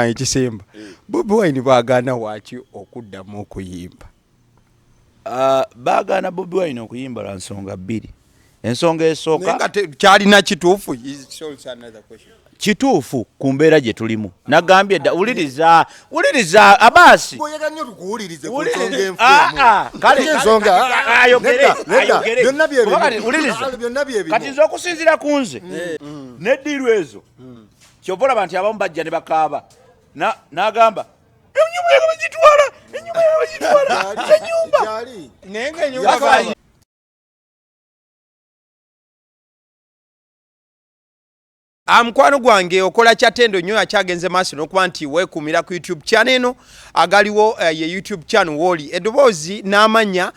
Ekisemba, Bobi Wine baagaana waaki okuddamu okuyimba? Baagaana Bobi Wine okuyimba lwa nsonga bbiri. Ensonga esooka, kyalina kituufu? Kituufu ku mbeera gye tulimu. Nagambye dda, wuliriza, wuliriza abaasi. Kati nze okusinziira ku nze neddiiru ezo, kyova olaba nti abamu bajja ne bakaaba n'agamba enyumba yaga bagitwala, enyumba yaga bagitwala, enyumba. Naye nga enyumba Mukwano gwange, okola kyatendo nnyo, akyagenze maaso n'okuba nti weekuumira ku YouTube channel eno agaliwo, ye YouTube channel wooli eddoboozi n'amannya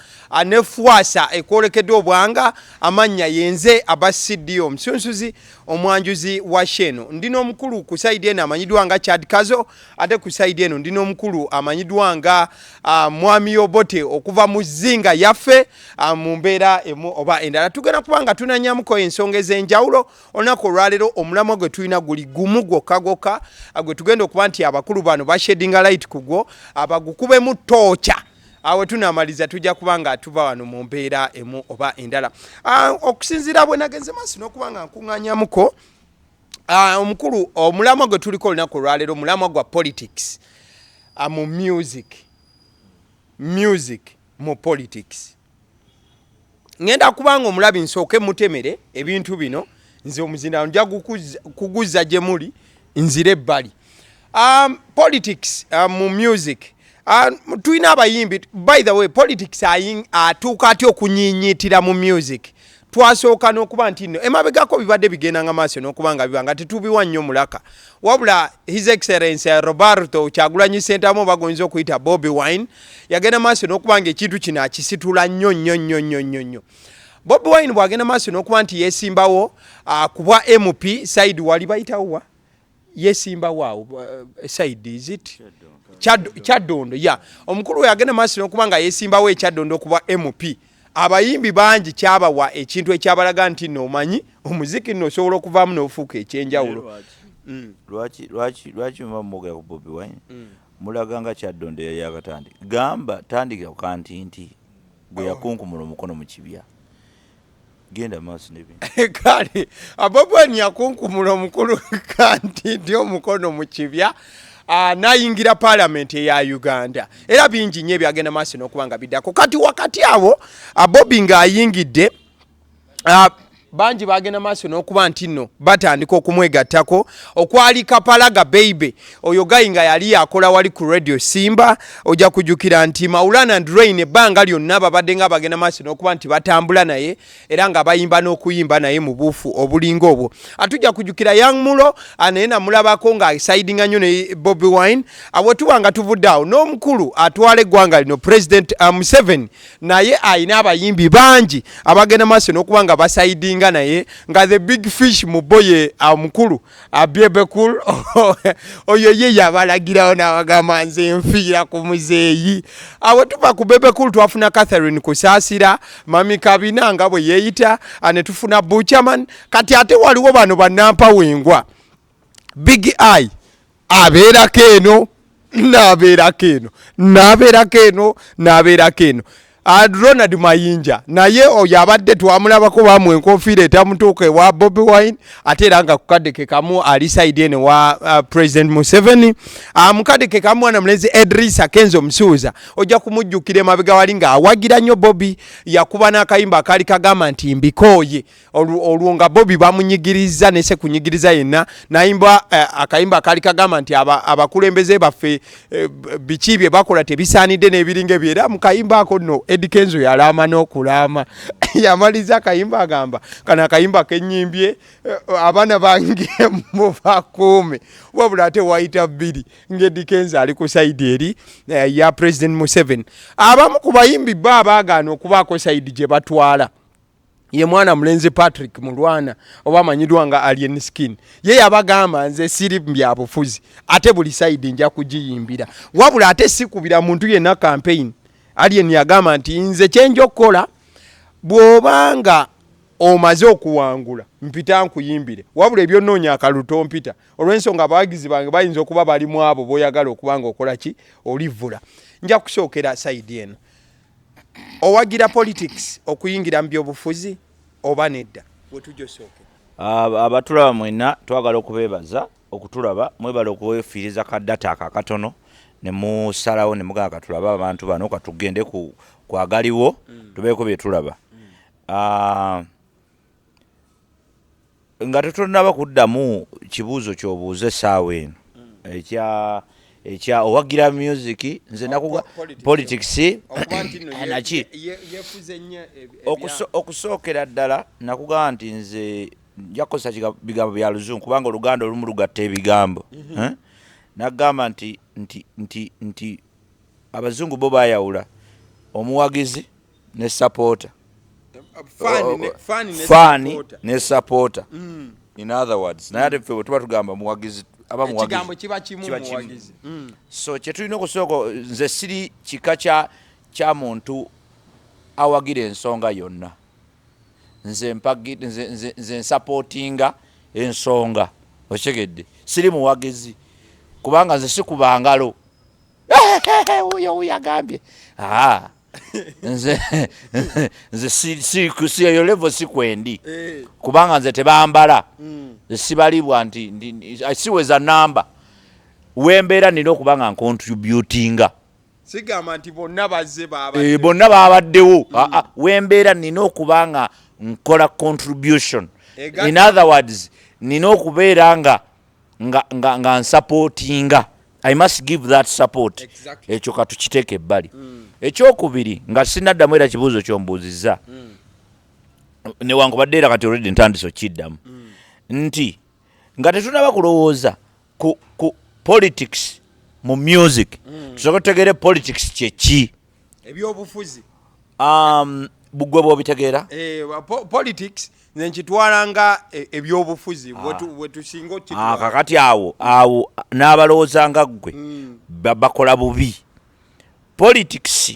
nefuwasa ekwolekeddwa obwanga. Amannya yenze aba CDO omusunsuzi, omwanjuzi wa sheno. Ndi n'omukulu ku side eno amanyiddwa nga Chad Kazo, ate ku side eno ndi n'omukulu amanyiddwa nga Mwami Obote okuva mu zinga yaffe. Mu mbeera emu oba endala tugenda kuba nga tunanyamuko ensonga ez'enjawulo olunaku olwaleero. Omulamwa gwe tulina guli gumu gwokka gwokka gwe tugenda okuba nti abakulu bano bashedinga light ku gwo, abagukubemu tooca. Awe tunamaliza tujja kuba nga tuva wano mu mbeera emu oba endala. Okusinziira bwe nagenze maaso n'okuba nga nkuŋŋanyamuko, omukulu, omulamwa gwe tuliko olunaku olwaleero omulamwa gwa politics mu music, music mu politics. Ŋŋenda kubanga omulabi nsooke mutemere ebintu bino. Nze omuzinda nja kuguza gye muli, nzire ebbali. Politics mu music, tulina abayimbi. By the way, politics atuuka atya okunyiinyiitira mu music? Twasooka n'okuba nti nno emabegako bibadde bigendanga maaso n'okuba nga biba nga tetubiwa nnyo mulaka, wabula His Excellence Roberto Kyagulanyi Sentamu, oba goyinza okuyita Bobi Wine, yagenda maaso n'okuba nga ekintu kino akisitula nnyo nnyo nnyo nnyo nnyo nnyo. Bobi Wine bw'agenda maaso n'okuba nti yeesimbawo kubwa MP side wali bayitawo wa yesimbawo awo, side is it Kyaddondo ya omukulu we, agenda maaso n'okuba nga yesimbawo ekyaddondo okuba MP. Abayimbi bangi kyabawa ekintu ekyabalaga nti nno omanyi omuziki nno osobola okuvaamu n'ofuuka ekyenjawulo. Lwaki lwaki lwaki muba mwogera ku Bobi Wine mulaga nga Kyaddondo yali akatandika? Gamba tandika ku kanti nti gwe yakunkumula omukono mu kibya, genda maaso n'ebintu. Kale Bobi Wine yakunkumula omukulu kanti nti omukono mu kibya, nayingira paalamenti eya Uganda, era bingi nnyo ebyagenda maaso n'okuba nga biddako. Kati wakati awo Bobi ng'ayingidde, bangi bagenda maaso n'okuba nti nno batandika okumwegattako. Okwali Kapalaga Beibe, oyo guy nga yali yakola wali ku Radio Simba. Ojja kujjukira nti Maulana and Rain ebbanga lyonna babadde nga bagenda maaso n'okuba nti batambula naye, era nga bayimba n'okuyimba naye mu buufu obulinga obwo. Atujja kujjukira Young Mulo, naye namulabako nga asidinga nnyo ne Bobi Wine. Awo tuba nga tuvudde awo n'omukulu atwala eggwanga lino, President Museveni, naye ayina abayimbi bangi abagenda maaso n'okuba nga basaidinga naye, nga the big fish mu boye omukulu Bebe Cool. Oyo ye yabalagirawo n'abagamba, "Nze nfiira ku muzeeyi." Awo tuva ku Bebe Cool twafuna Catherine Kusaasira, Mami Kabina nga bwe yeeyita, ne tufuna Buchaman. Kati ate waliwo bano bannampawengwa, Big Eye abeerako eno n'abeerako eno n'abeerako eno n'abeerako eno. Ronald Mayinja naye oyo abadde twamulabako bamu enkofiira etamutuuka ewa Bobi Wine, ate era nga kukadde ke kamu ali side eno wa President Museveni. Mukadde ke kamu mwana mulenzi Edrisa Kenzo Musuuza ojja kumujjukira emabega wali ng'awagira nnyo Bobi, yakuba n'akayimba akaali kagamba nti mbikooye. Olwo nga Bobi bamunyigiriza nese kunyigiriza yenna, nayimba akayimba akaali kagamba nti abakulembeze baffe biki bye bakola tebisaanidde n'ebiringa ebyo. Era mu kayimba ako nno Eddy Kenzo yalaama n'okulaama, yamaliza akayimba agamba, "Kano akayimba kenyimbye, abaana bange mubakuume." Wabula ate wayita bbiri nga Eddy Kenzo ali ku side eri ya President Museveni. Abamu ku bayimbi bo abaagaana okubaako side gye batwala ye mwana mulenzi Patrick Mulwana, oba amanyiddwa nga Alien Skin. Ye yabagamba, "Nze siri byabufuzi, ate buli side nja kugiyimbira, wabula ate sikubira muntu yenna campaign." Alien yagamba nti, "Nze kyenja okukola, bw'obanga Omaze okuwangula, mpita nkuyimbire, wabula ebyonoonya akalulu tompita, olw'ensonga abawagizi bange bayinza okuba bali mu abo b'oyagala okuba nga okola ki, olivvula. Nja kusookera side eno. Owagira politics, okuyingira mu byobufuzi, oba nedda? Wetujja osookera. Abatulaba mwenna, twagala okubeebaza okutulaba. Mwebale okwefiiriza ka data ako akatono ne musalawo ne mugamba, "Katulabe abantu bano, katugende ku kwagaliwo, tubeeko bye tulaba." Nga tetunnaba kuddamu kibuuzo ky'obuuza essaawa eno ekya owagira music, nze nakuga politics Okuba nti nno naki yefuze nnyo Okusookera ddala nakugamba nti nze nja kukozesa bigambo bya Luzungu, kubanga Oluganda olumu lugatta ebigambo. Eh? Nagamba nti abazungu bo bayawula omuwagizi ne supporter. Fan ne Fan supporter. ne supporter. In other words, naye ate ffe bwe tuba tugamba muwagizi, aba muwagizi. Ekigambo kiba kimu. Kiba kimu. Muwagizi. So kyetulina okusooka, nze siri kika kya muntu awagira ensonga yonna. Nze nze nsupportinga ensonga, okitegedde? Siri muwagizi kubanga nze sikuba ngalo, "Wuyo wuyo agambye." Aa, nze si eyo level, si kwendi. Kubanga nze tebambala. Nze sibalibwa nti siweza namba. Wembeera nina okuba nga ncontributinga. Sigamba nti bonna bazze Eh, bonna babaddewo. Ah, wembeera nina okuba nga nkola contribution. In other words, nina okubeera nga nsupportinga. I must give that support. Ekyo katukiteeka ebbali. Ekyokubiri, nga sinaddamu era kibuuzo kyombuuzizza, newankubadde era kati already ntandise okiddamu, nti nga tetunaba kulowooza ku politics mu music, tusooke tutegeere politics kyeki. Ebyobufuzi. Gwe bwobitegeera? Eh, politics nze nkitwala nga ebyobufuzi bwe tusinga okukitwala. Kakati awo n'abalowooza nga ggwe bakola bubi. Politics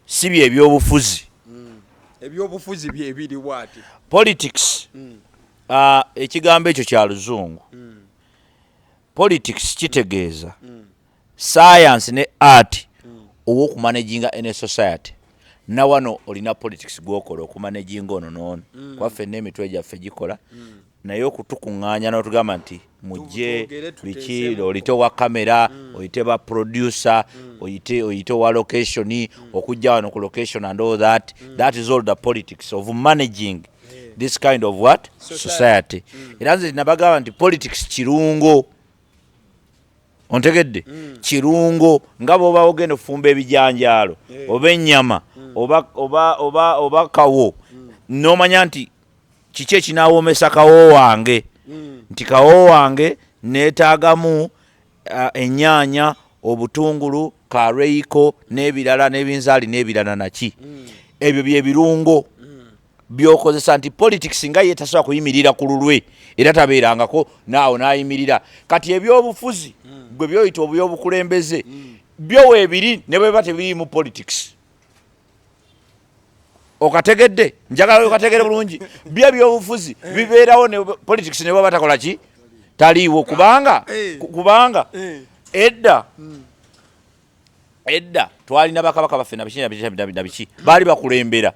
si byebyobufuzi. Ebyobufuzi byebiriwo ate. Politics, ekigambo ekyo kya Luzungu. Politics kitegeeza science ne art ow'okumanaginga in a society. Nawano olina politics gwokola okumanaginga ono noono, kuba ffenna emitwe gyaffe gikola, naye okutukuŋŋaanya n'otugamba nti mujje Twogere, biki, tuteeseemu. Oyite owa kamera, oyite ba producer, oyite owa location, okujja wano ku location and all that, that is all the politics of managing this kind of what? Society. Society. Era nze nabagamba nti politics kirungo, ontegedde? Kirungo nga bwoba ogenda okufumba ebijanjaalo oba ennyama oba kawo, nomanya nti kiki ekinawoomesa kawo wange, nti kawo wange neetaagamu ennyaanya, obutungulu, kareiko n'ebirala, n'ebinzaali n'ebirala naki. Ebyo byebirungo byokozesa, nti politics nga ye tasobola kuyimirira ku lulwe, era tabeerangako naawo n'ayimirira. Kati ebyobufuzi gwe byoyita obyobukulembeze, byo weebiri ne bweba tebiriimu politics. Okategedde? Njagala okategere bulungi. Byo ebyobufuzi bibeerawo ne politics ne bwaba takola ki, taliiwo, kubanga kubanga edda twalina bakabaka baffe nabiki nabiki nabiki nabiki, baali bakulembera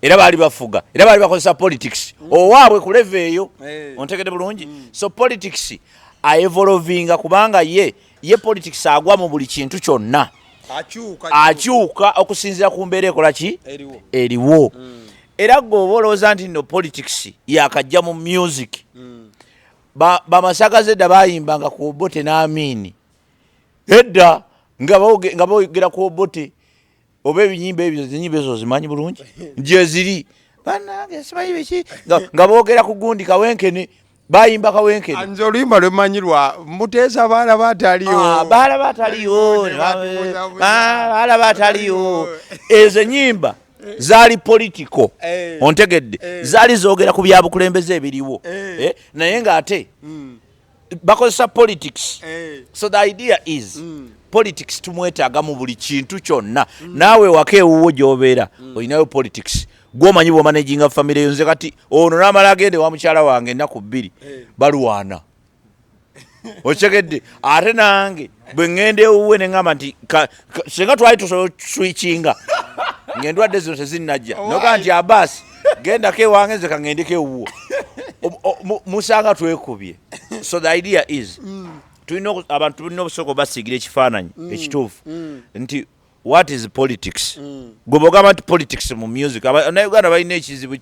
era baali bafuga era baali bakozesa politics owaabwe ku level eyo. Ontegedde bulungi? So politics aevolvinga, kubanga ye politics agwa mu buli kintu kyonna. Akyuka. Akyuka okusinziira ku mbeera ekola ki? Eriwo. Eriwo. Era gwe oba olowooza nti nno politics yakajja mu music, bamasagazi edda bayimbanga ku Obote n'Amiini edda, nga boogera ku Obote oba ebinyimba ebyo, enyimba ezo zimanyi bulungi gyeziri, bannange, simanyi biki, nga boogera ku gundi Kawenkene, bayimba Kawenkene. Nze oluyimba lwemanyi lwa Muteesa, baala bataliyo. Ah, baala bataliyo. Ne batubuzabuza. Baala bataliyo. Ezo enyimba zaali political. Ontegedde? Zaali zoogera ku byabukulembeze ebiriwo. Naye ng'ate bakozesa politics. So the idea is, politics tumwetaaga mu buli kintu kyonna. Naawe waka ewuwo gy'obeera olinayo politics. Gwomanyi bwomanaginga family yo. Nze kati ono namala agende wa mukyala wange ennaku 2 balwana, okitegedde? Ate nange bwe ŋŋenda ewuwe ne ŋŋamba nti singa twali tusobola switchinga ng'endwadde zino tezinnajja, nogaa nti Abaasi, gendako ewange, nze kaŋŋendeko ewuwo. Musanga twekubye. So the idea is tulina abantu tulina obusooka obasiigira ekifaananyi ekituufu nti what is politics. Gwe bwogamba nti politics mu music, Bannayuganda balina ekizibu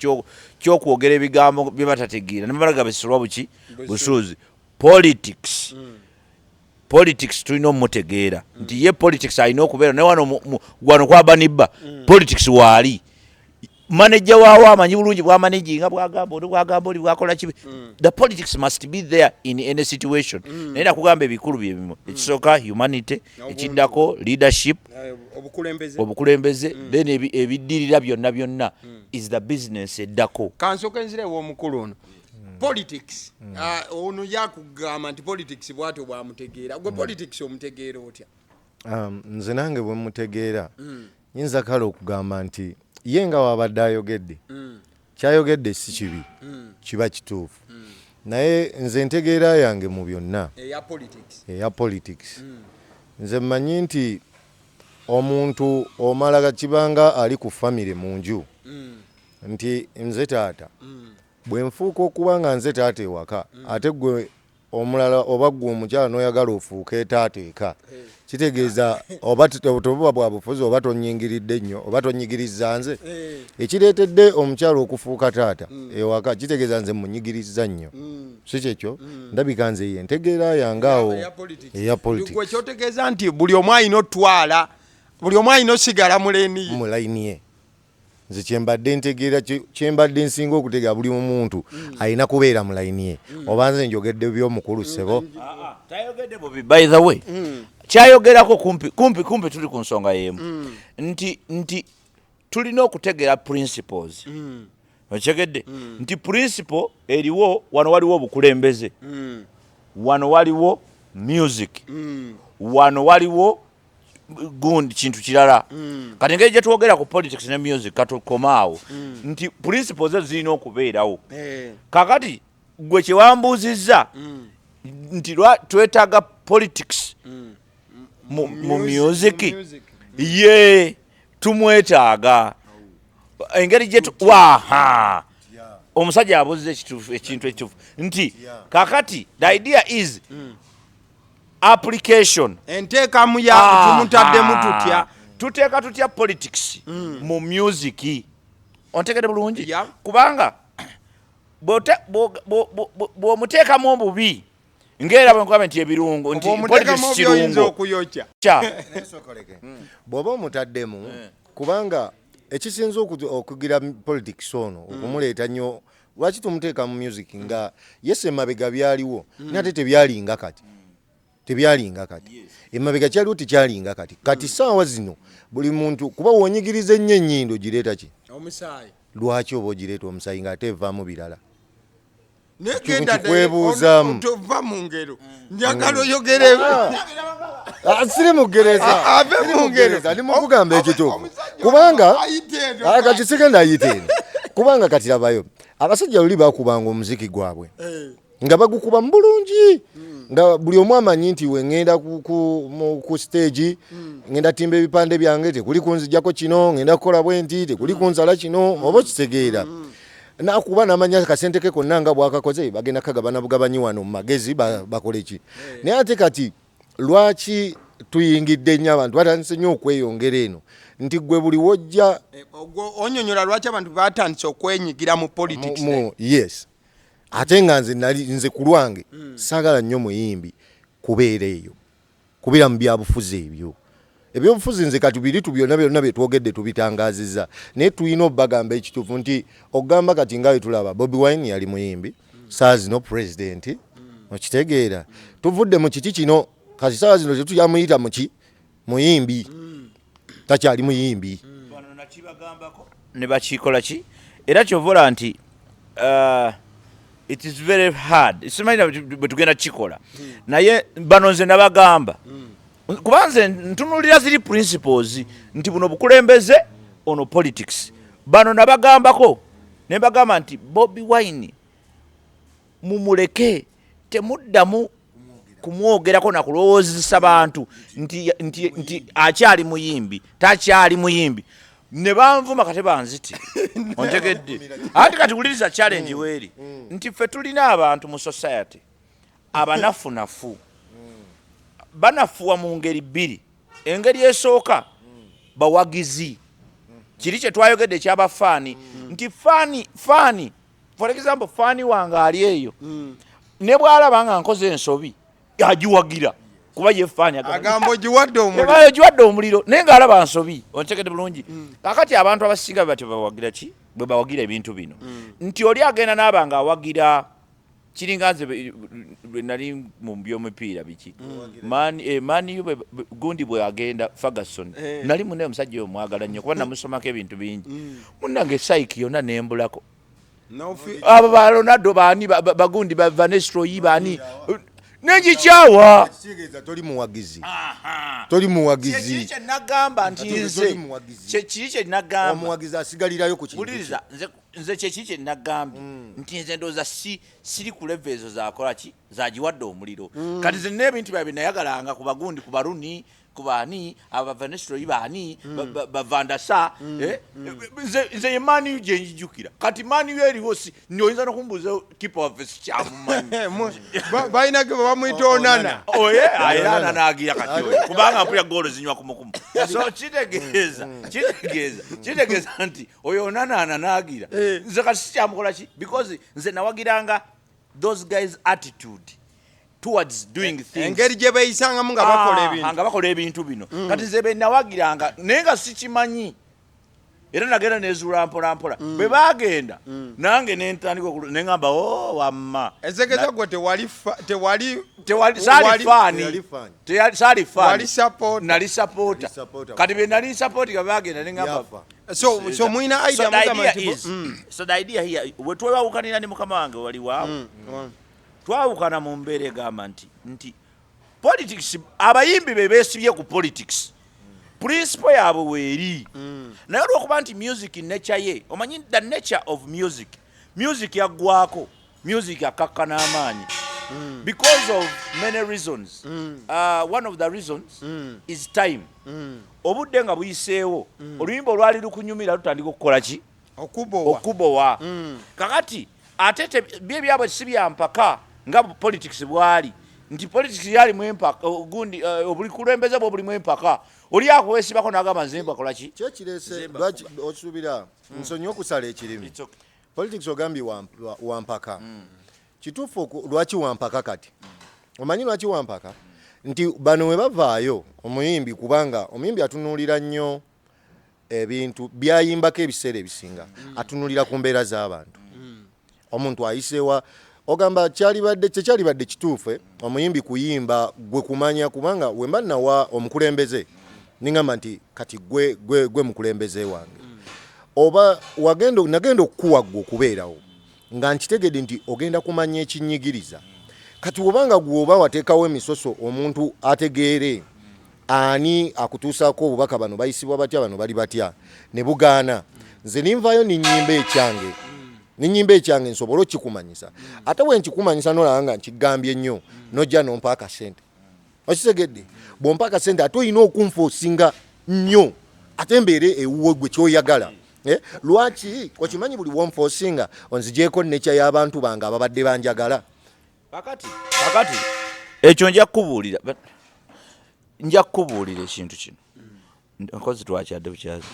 ky'okwogera ebigambo bye batategeera ne balaga bisulwa buki busuuzi. Politics tulina omutegeera nti ye politics alina okubeera naye wano wano kwabanibba politics waali manager waawo amanyi bulungi bwamanaginga, bwagamba oli, bwagamba oli, bwakola kibi. The politics must be there in any situation. Naye nakugamba ebikulu byebimu: ekisooka humanity, ekiddako leadership, obukulembeze. Obukulembeze. Then ebiddirira byonna byonna is the business eddako. Kansooka enzira ew'omukulu ono. Politics, ono yakugamba nti politics bwatyo bwamutegeera. Gwe politics omutegeera otya? Nze nange bwe mutegeera, nyinza kale okugamba nti ye nga wabadde ayogedde, kyayogedde si kibi, kiba kituufu, naye nze entegeera yange mu byonna eya politics, eya politics, nze mmanyi nti omuntu omala kibanga ali ku famire mu nju nti nze taata, bwe nfuuka okuba nga nze taata ewaka, ate gwe omulala oba gwe omukyala n'oyagala ofuuke taata eka, kitegeeza oba tobuba bwa bufuzi, oba tonyingiridde nnyo, oba tonyigiriza nze. Ekireetedde omukyala okufuuka taata ewaka kitegeeza nze munyigiriza nnyo, si kyekyo? Ndabika nze ye ntegeera yange awo eya politics. Eya politics. Gwe kyotegeeza nti buli omu alina otwala, buli omu alina osigala mu lane ye. Mu layini ye. Nze kyembadde ntegeera, kyembadde nsinga okutegeera, buli muntu alina kubeera mu layini ye. Oba nze njogedde byomukulu, ssebo? Tayogedde bubi, by the way. Kyayogerako kumpi kumpi kumpi tuli ku nsonga y'emu nti tulina okutegeera principles. Okitegedde nti principle eriwo wano, waliwo obukulembeze wano, waliwo music wano, waliwo gundi kintu kirala. Kati engeri gye twogera ku politics ne music, katukomaawo nti principles ezo zirina okubeerawo. Kakati gwe kyewambuuzizza nti twetaaga politics mu music, music. Ye tumwetaaga engeri gye waha omusajja abuuziza ekituufu, ekintu ekituufu nti kakati the idea is application. Enteekamu ya tumutaddemu tutya? Tuteeka tutya politics mu music? Ontegede bulungi? Yeah. Kubanga bw'omuteekamu obubi, ngaera bwe nkugambye nti ebirungo nti politics Bw'omuteekamu byoyinza kirungo okuyokya. Kya Bw'oba omutaddemu, kubanga ekisinza okugira politics ono okumuleeta nnyo, lwaki tumuteeka mu music nga yese emabega byaliwo, naye ate tebyalinga kati, tebyalinga kati. Emabega kyaliwo, tekyalinga kati. Kati saawa zino buli muntu, kuba wonyigiriza ennyo ennyindo gireeta ki? Omusaayi. Lwaki oba ogireeta omusayi ng'ate evaamu birala? Naye genda Nkikwebuuzaamu. Tova mu ngero, njagala oyogere. Ah, siri mugereza. Ave Siri mu ngero. mugereza, ndi mukugamba ekituufu. Omusajja Kubanga ayite eno. Ah, kati sigenda ayite eno, kubanga kati labayo abasajja luli bakubanga omuziki gwabwe nga bagukuba mu bulungi, nga buli omu amanyi nti we ŋŋenda ku stage, ŋŋenda timba ebipande byange, tekuli kunzijjako kino, ŋŋenda kukola bwe nti, tekuli kunzala kino, oba okitegeera? Nakuba namanya kasente ke konna nga bwakakoze, bagenda kagabana bugabanyi wano mu magezi, bakole ki. Naye ate kati lwaki tuyingidde nnyo, abantu batandise nnyo okweyongera eno nti gwe buli wojja Ogwo onyonyola lwaki abantu batandise okwenyigira mu politics. Yes, ate nga nze nali nze ku lwange saagala nnyo muyimbi kubeera eyo, kubeera mu byabufuzi ebyo. Ebyobufuzi nze kati biritu byonna byonna byetwogedde tubitangaziza, naye tulina obbagamba ekituufu nti okugamba kati nga bwe tulaba Bobi Wine yali muyimbi, saa zino pulezidenti, okitegeera? Tuvudde mu kiti kino, kati saawa zino tetukyamuyita muki muyimbi, takyali muyimbi. Bano nakibagambako ne bakikola ki, era kyova olaba nti it is very hard, simanyi bwe tugenda kukikola, naye bano nze nabagamba, kuba nze ntunuulira ziri principles nti buno bukulembeze, ono politics. Bano nabagambako ne bagamba nti Bobi Wine mumuleke, temuddamu kumwogerako nakulowoozesa bantu nti akyali muyimbi, takyali muyimbi. Ne banvuma kate banziti, ontegedde? Ate kati wuliriza challenge weeri nti ffe tulina abantu mu society abanafunafu. Banafuwa mu ngeri bbiri. Engeri esooka, bawagizi, kiri kye twayogedde ekyabafaani, nti fan, fan, for example, fan wange ali eyo, ne bw'alaba nga nkoze ensobi agiwagira kuba ye fan. Agamba ogiwadde omuliro. Ogiwadde omuliro, naye ng'alaba nsobi, ontegedde bulungi? Kakati abantu abasinga bwe batyo bawagira ki? Bwe bawagira ebintu bino, nti oli agenda n'aba nga awagira kiringa nze bwe nali mu byomupiira biki, Man U gundi bwe agenda Ferguson. Nali munaye omusajja oyo mwagala nnyo kuba namusomako ebintu bingi. Munnange saiki yonna nembulako. Abo ba Ronaldo baani, bagundi ba Van Nistelrooy baani, nengikyawa. Kitegeeza toli muwagizi, toli muwagizi. Kyekiri kyenagamba nti Ate nze toli muwagizi. Kyekiri kyenagamba. Omuwagizi asigalirayo ku kintu kye. Wuliriza, nze kyekiri kyenagambye nti nze ndowooza si siri ku level ezo zakola ki, zagiwadde omuliro. Kati nze nina ebintu byabe nayagalanga ku bagundi, ku baruni, ku baani, aba Van Nistelrooy baani, ba Van der Sar, eh? Nze ye Man U gye njijukira. Kati Man U eriwo si oyinza nokumbuuza kipa waffe, sikyamumanyi. Balina ge bamuyita Onana. Oye era ananaagira kati oyo kubanga mpulira goolo zinywa kumukumu. So kitegeeza nti oyo Onana ananaagira. Nze kati sikyamukola ki, because nze nawagiranga those guys' attitude towards doing things. Engeri gye beeyisangamu nga bakola Ah, ebintu. Nga bakola ebintu bino. Kati nze be nawagiranga, naye nga sikimanyi, era nagenda nezuula mpola mpola bwe bagenda nange nentandika neŋamba, o wamma. Ezekeza gwe tewali tewali Tewali, saali fan. Teyali fan. Saali fan. Wali supporter. Nali supporter. Nali supporter. Kati bye nali support nga bagenda neŋamba Yafa. So mwina So idea the mugamba idea nti is, so the idea here, we twewawukanira ne mukama wange wali waawo, twawukana mu mbeera egamba nti politics, abayimbi be beesibye ku politics, principle yaabwe weeri. Naye olwokuba nti music nature ye, omanyi the nature of music, music yaggwako, music akakkana amaanyi because of many reasons. One of the reasons is time. Obudde nga buyiseewo, oluyimba olwali lukunyumira lutandika okukola ki? Okubowa. Okubowa. Kakati ate bye byabwe si byampaka nga politics bwali, nti politics yalimu empaka, gundi obulikulembeze bwo bulimu empaka, oli akuwesibako nagamba nze mbakola ki. Kyekirese. Nze Lwaki osuubira nsonyi okusala ekirimi? It's okay. Politics ogambye wampaka. Kituufu, lwaki wampaka? Kati omanyi lwaki wampaka? Nti bano we bavaayo omuyimbi, kubanga omuyimbi atunuulira nnyo ebintu byayimbako. Ebiseera ebisinga atunuulira ku mbeera z'abantu. Omuntu ayisewa ogamba kyalibadde tekyalibadde kituufu, omuyimbi kuyimba gwe kumanya, kubanga wemba nawa omukulembeze ningamba nti kati gwe mukulembeze wange, oba wagenda nagenda okukuwa gwe okubeerawo nga nkitegedde nti ogenda kumanya ekinyigiriza. Kati obanga gwe oba wateekawo emisoso omuntu ategeere ani akutuusaako obubaka, bano bayisibwa batya, bano bali batya, ne bugaana, nze ninvaayo ninyimba ekyange, ninyimba ekyange nsobole okikumanyisa. Ate bwe nkikumanyisa nolaba nga nkigambye nnyo, nojja nompa akasente. Okitegedde? Bwompa akasente ate olina okunfoosinga nnyo, ate mbeere ewuwo gwe kyoyagala. Eh, lwaki okimanyi buli wonfoosinga onzigyeko nekya y'abantu bange ababadde banjagala? Kakati ekyo nja kukubuulira, nja kukubuulira ekintu kino. Nkozi twakyadde bukyazi,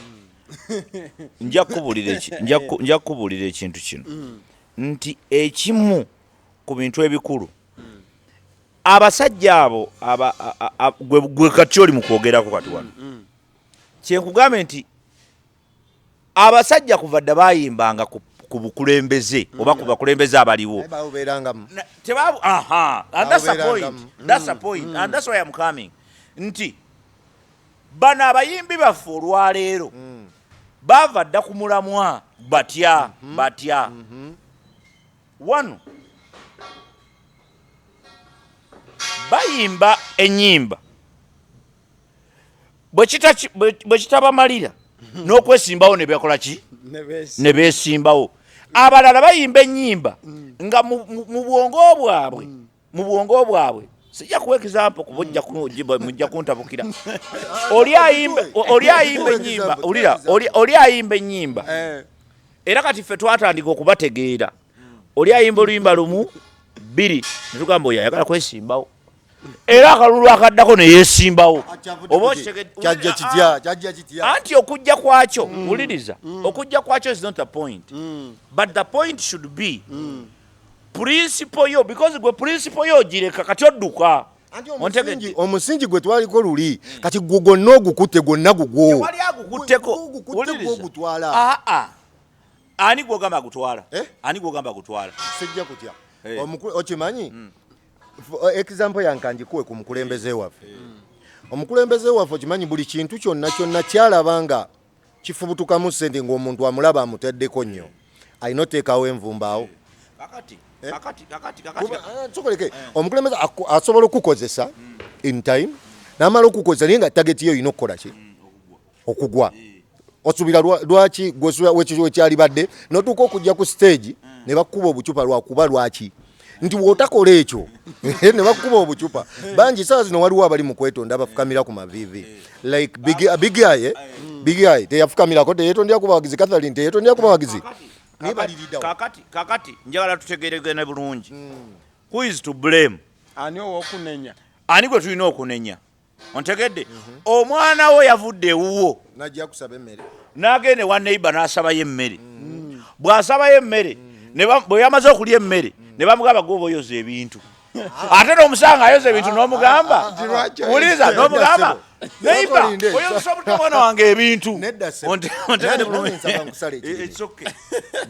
nja kukubuulira ekintu kino nti ekimu ku bintu ebikulu abasajja abo gwe kati oli mu kwogerako kati wano, kyenkugambe nti abasajja kuva dda bayimbanga ku bukulembeze oba ku bakulembeze abaliwo. Bawubeerangamu. Tebabu, aha, and that's the point. Babeerangamu. That's the point, and that's why I'm coming nti bano abayimbi baffe olwaleero baava dda ku mulamwa. Batya batya wano bayimba ennyimba bwe kitabamalira. N'okwesimbawo ne bakola ki? Ne beesimbawo. Abalala bayimba ennyimba nga mu bwongo bwabwe, mu bwongo bwabwe, sijja kuwa example kuba mujja kuntabukira. Oli ayimba ennyimba, ulira, oli ayimba ennyimba, era kati ffe twatandika okubategeera. Oli ayimba oluyimba lumu, bbiri, netugamba oyo ayagala kwesimbawo, era akalulu akaddako neyesimbawo. Oba Kyajja kitya? Kyajja kitya? Anti okujja kwakyo, wuliriza, okujja kwakyo is not a point, but the point should be principle yo, because gwe principle yo ogireka, kati odduka. Anti Ontegedde? omusingi gwe twaliko luli, kati gwe gwonna ogukutte gwonna gugwo. Tewali agukutteko. Gukutte. Wuliriza. Gwogutwala. Aa, ani gwogamba agutwala? Eh? Ani gwogamba agutwala? Sijja kutya. Eh. Okimanyi, example yankanjikuwe ku mukulembeze waffe. Omukulembeze waffe, okimanyi, buli kintu kyonna kyonna kyalaba nga kifubutukamu ssente, ng'omuntu amulaba amuteddeko nnyo, alina oteekawo envumbaawo. Kakati, kakati, kakati, kakati. Sokoleke omukulembeze asobola okukozesa in time, n'amala okukozesa, naye nga target yo olina okukola ki? Okugwa. Osuubira lwaki gweosuubira wekyalibadde notuuka okujja ku stage ne bakuba obucupa? Lwakuba lwaki nti bw'otakola ekyo ne bakuba obucupa bangi. Saawa zino waliwo abali mu kwetonda, bafukamira ku maviivi, like Big Eye, eh? Big Eye teyafukamirako, teyetondera ku bawagizi? Catherine teyetondera ku bawagizi? Naye baliriddawo. Kakati njagala tutegeregane bulungi. Who is to blame? Ani owokunenya? Ani gwe tulina okunenya? Ontegedde? Omwana wo yavudde ewuwo, najja kusaba emmere, n'agenda ewa neighbor n'asabayo emmere. Bw'asabayo emmere, bwe yamaze okulya emmere, ne bamugamba, "Gwoba oyoza ebintu." Ate n'omusanga ayoza ebintu, n'omugamba, Nti lwaki wuliriza, oyoza? n'omugamba, "Neighbor, Olinde. oyozesa obuto mwana wange ebintu." Nedda, ssebo. Ontegedde Nange bulungi? nsaba nkusale ekirimi. It's okay.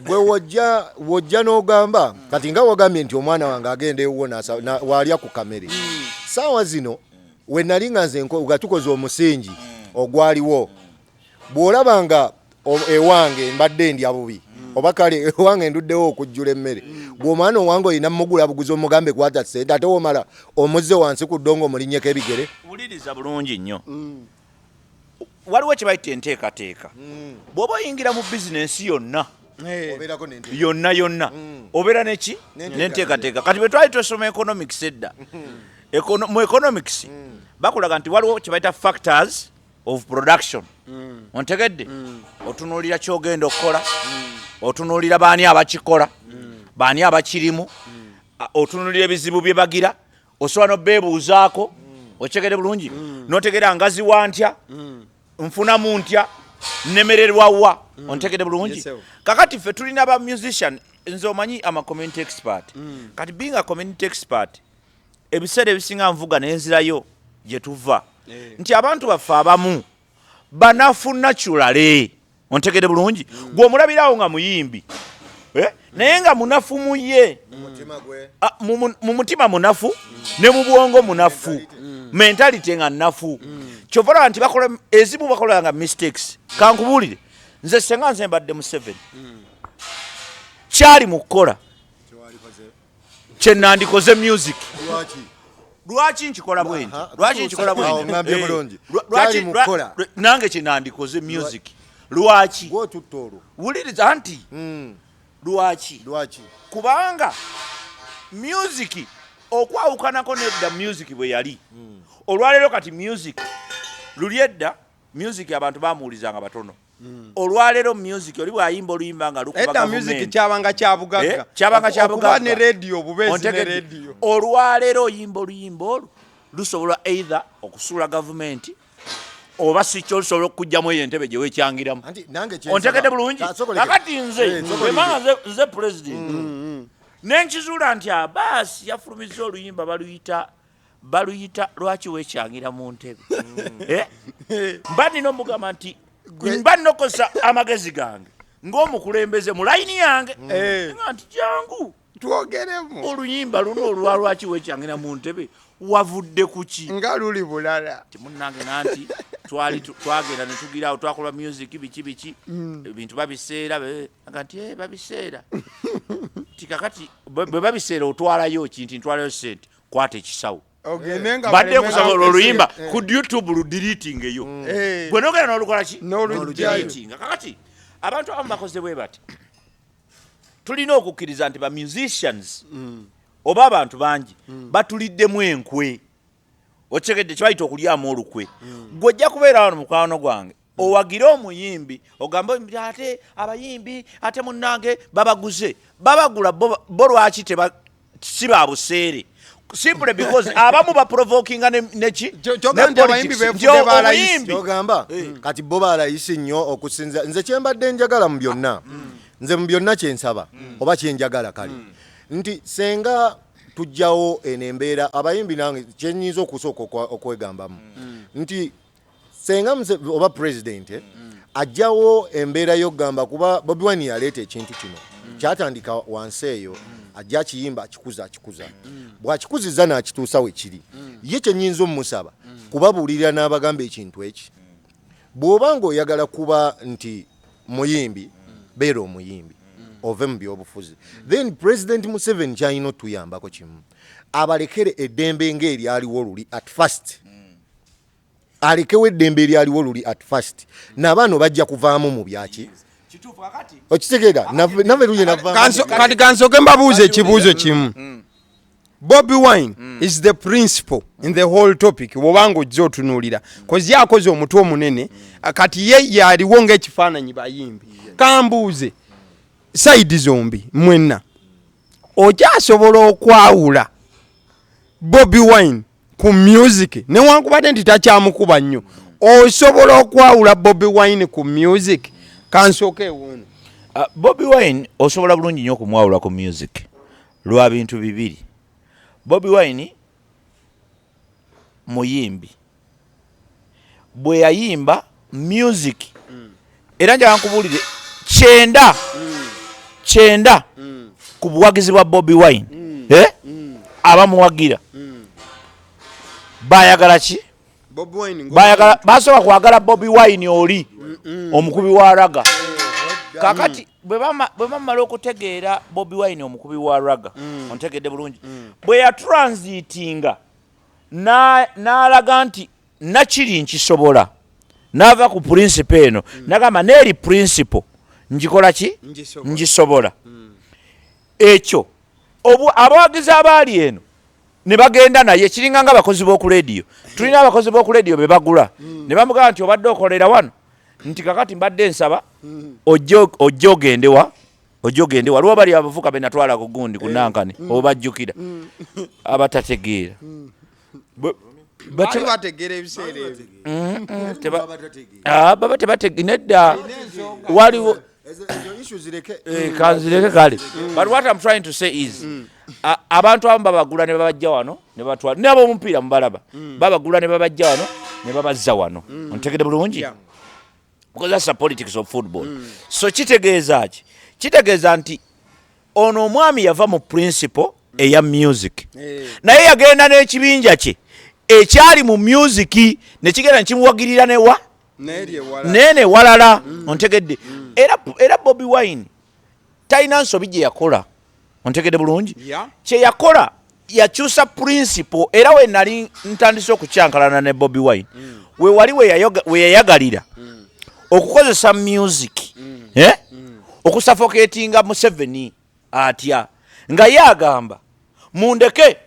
Gwe wojja n'ogamba kati nga wagambye nti omwana wange agenda ewuwo waalya ku kamere. Saawa zino we nali nga nze nga tukoze omusingi ogwaliwo, bw'olaba nga ewange mbadde ndya bubi, oba kale ewange nduddewo okujjula emmere, bw'omwana owange olina mugula buguzi, omugambe kwata ssente, ate womala omuzze wansi ku ddongo omulinnyeko ebigere. Wuliriza bulungi nnyo. Waliwo kye bayita enteekateeka. Bw'oba oyingira mu bizinensi yonna, Obeerako n'enteekateeka. yonna yonna, obeera neki? N'enteekateeka. Kati bwe twali twesoma economics edda, mu economics bakulaga nti waliwo kye bayita factors of production. Ontegedde? Otunuulira kyogenda okukola, otunuulira baani abakikola, baani abakirimu, otunuulira ebizibu bye bagira, osobola nobeebuuzaako. Okitegedde bulungi? Notegeera ngaziwa ntya, nfunamu ntya, nnemererwa wa. Ontegedde bulungi? Yes, sir. Kakati ffe tulina ba musician. Nze omanyi ama community expert. Kati being a community expert, ebiseera ebisinga nvuga nenzirayo gye tuva, nti abantu baffe abamu banafu naturally. Ontegedde bulungi? Gwe omulabirawo nga muyimbi, eh? Naye nga munafu mu ye. Mutima gwe. Ah, mu mutima munafu, ne mu bwongo munafu, mentality nga nafu. Kyova olaba nti bakola ezimu, bakola nga mistakes. Kankubuulire, nze senga nze mbadde Museveni, kyali mu kukola kyenandikoze music. Lwaki? Lwaki nkikola bwenti? Aha, Lwaki nkikola awo bwenti? ngambye Eh, bulungi. lwaki Kyali mu kukola. Nange kyenandikoze music, lwaki? Gwotutta olwo. Wuliriza nti lwaki? Lwaki? Kubanga music okwawukanako nedda music bwe yali, olwaleero kati music, luli edda music abantu bamuwulizanga batono. Olwaleero music oli bwayimba oluyimba nga lukuba Edda music gavumenti. kyabanga kyabugagga. Eh, kyabanga kyabugagga. Okuba ne radio, obubeezi ne Ontegedde? radio. Olwaleero oyimba oluyimba olwo lusobola either okusuula gavumenti, oba si kyo lusobola okugjamu eyo entebe gye wekyangiramu. Anti nange kye Ontegedde nsaba. bulungi? Sokoleke. Kakati nze Eh, sokoleke. bwemanga nze president, nenkizuula nti Abaasi yafulumizza oluyimba baluyita "Lwaki Wekyangira mu Ntebe?" Eh? Mba nina omugamba nti mba nina okukozesa amagezi gange ng'omukulembeze mu layini yange, nga nti jangu twogeremu. Oluyimba luno olwa "Lwaki Wekyangira mu Ntebe" wavudde ku ki? Nga luli bulala. Ti munnange, nanti twali twagenda ne tugirawo, twakola music, biki biki, ebintu babiseera aga nti, "Eh, babiseera." Ti kakati bwe babiseera otwalayo ki? Nti ntwalayo sente. Kwata ekisawo. Ogende nga Mbadde baleme kusaba olwo oluyimba Eh. ku YouTube ludiriitinga eyo. Eh. Gwe nogenda n'olukola ki? N'oluggyayo. N'oludiriitinga. Kakati abantu abamu bakoze bwe bati. Tulina okukkiriza nti ba musicians oba abantu bangi batuliddemu enkwe. Okitegedde kye bayita okulyamu olukwe. Gwe ojja kubeera wano mukwano gwange owagire omuyimbi, ogambe nti ate abayimbi ate munnange babaguze, babagula bo lwaki si ba buseere? Simply because abamu baprovokinga neki Kyogamba nti abayimbi beefudde ba layisi. Kyogamba kati bo balayisi nnyo okusinza. Nze kyembadde njagala mu byonna, nze mu byonna kyensaba oba kyenjagala kale nti senga tujjawo eno embeera abayimbi, nange kyenyinza okusooka okwegambamu nti senga oba president ajjawo embeera y'okugamba, kuba Bobi Wine yaleeta ekintu kino kyatandika wansi eyo, ajja akiyimba, akikuza, akikuza, bw'akikuziza n'akituusa we kiri. Ye kyenyinza omumusaba kubabuulirira n'abagamba ekintu eki: bw'oba ng'oyagala kuba nti muyimbi, beera omuyimbi, ove mu byobufuzi. Then President Museveni kyalina otuyambako kimu, abalekere eddembe ng'eryaliwo luli at first, alekewo eddembe eryaliwo luli at first, n'abaana bajja kuvaamu mu byaki. Okitegeera? Naffe tugenda kuvaamu. Kati kansooke mbabuuza ekibuuzo kimu. Bobi Wine is the principal in the whole topic. Bwobanga ojja otunuulira kozi akoze omutwe omunene, kati ye yaliwo ng'ekifaananyi bayimbi. Kambuuze side zombi mwenna, okyasobola okwawula Bobi Wine ku music, newankubadde nti takyamukuba nnyo? Osobola okwawula Bobi Wine ku music? Kansooke ewuuno. Bobi Wine osobola bulungi nnyo okumwawula ku music lwa bintu bibiri. Bobi Wine muyimbi, bwe yayimba music, era njagala nkubuulire, 90 ku buwagizi bwa Bobi Wine, eh? Abamuwagira bayagala ki? Bayagala, basobola kwagala Bobi Wine oli omukubi wa ragga. Kakati bwe bamala okutegeera Bobi Wine omukubi wa ragga, ontegedde bulungi, bwe yatransitinga n'alaga nti nakiri nkisobola, n'ava ku principle eno, nagamba neeri principle ngikola ki? Ngisobola. Ngisobola. Ekyo abawagizi abaali eno ne bagenda naye. Kiringa nga abakozi b'oku rediyo. Tulina abakozi b'oku rediyo be bagula ne bamugamba nti obadde okolera wano, nti kakati mbadde nsaba ojje ogende wa, ojje ogende. Waliwo bali abavuka be natwala ku gundi ku nankani, obajjukira, abatategeera. Baali bategeera ebiseera ebyo. Ah, baba nedda, waliwo Ezo issue zireke. Eh, kanzireke kale. But what I'm trying to say is, abantu abamu babagula ne babajja wano ne batwala, n'ab'omupiira mubalaba, babagula ne babajja wano ne babazza wano. Ontegedde bulungi? Yeah. Because that's the politics of football. So kitegeeza ki? Kitegeeza nti ono omwami yava mu principle eya music, naye yagenda n'ekibinja kye ekyali mu music ne kigenda nekimuwagirira newa Naye ewala. Nene walala. Ontegedde? Era Bobi Wine talina nsobi gye yakola. Ontegedde bulungi? Yeah. Kye yakola, yakyusa principle. Era we nali ntandise okukyankalana ne Bobi Wine, we wali we yayagalira okukozesa music, eh? Okusuffocatinga Museveni atya, nga ye agamba mundeke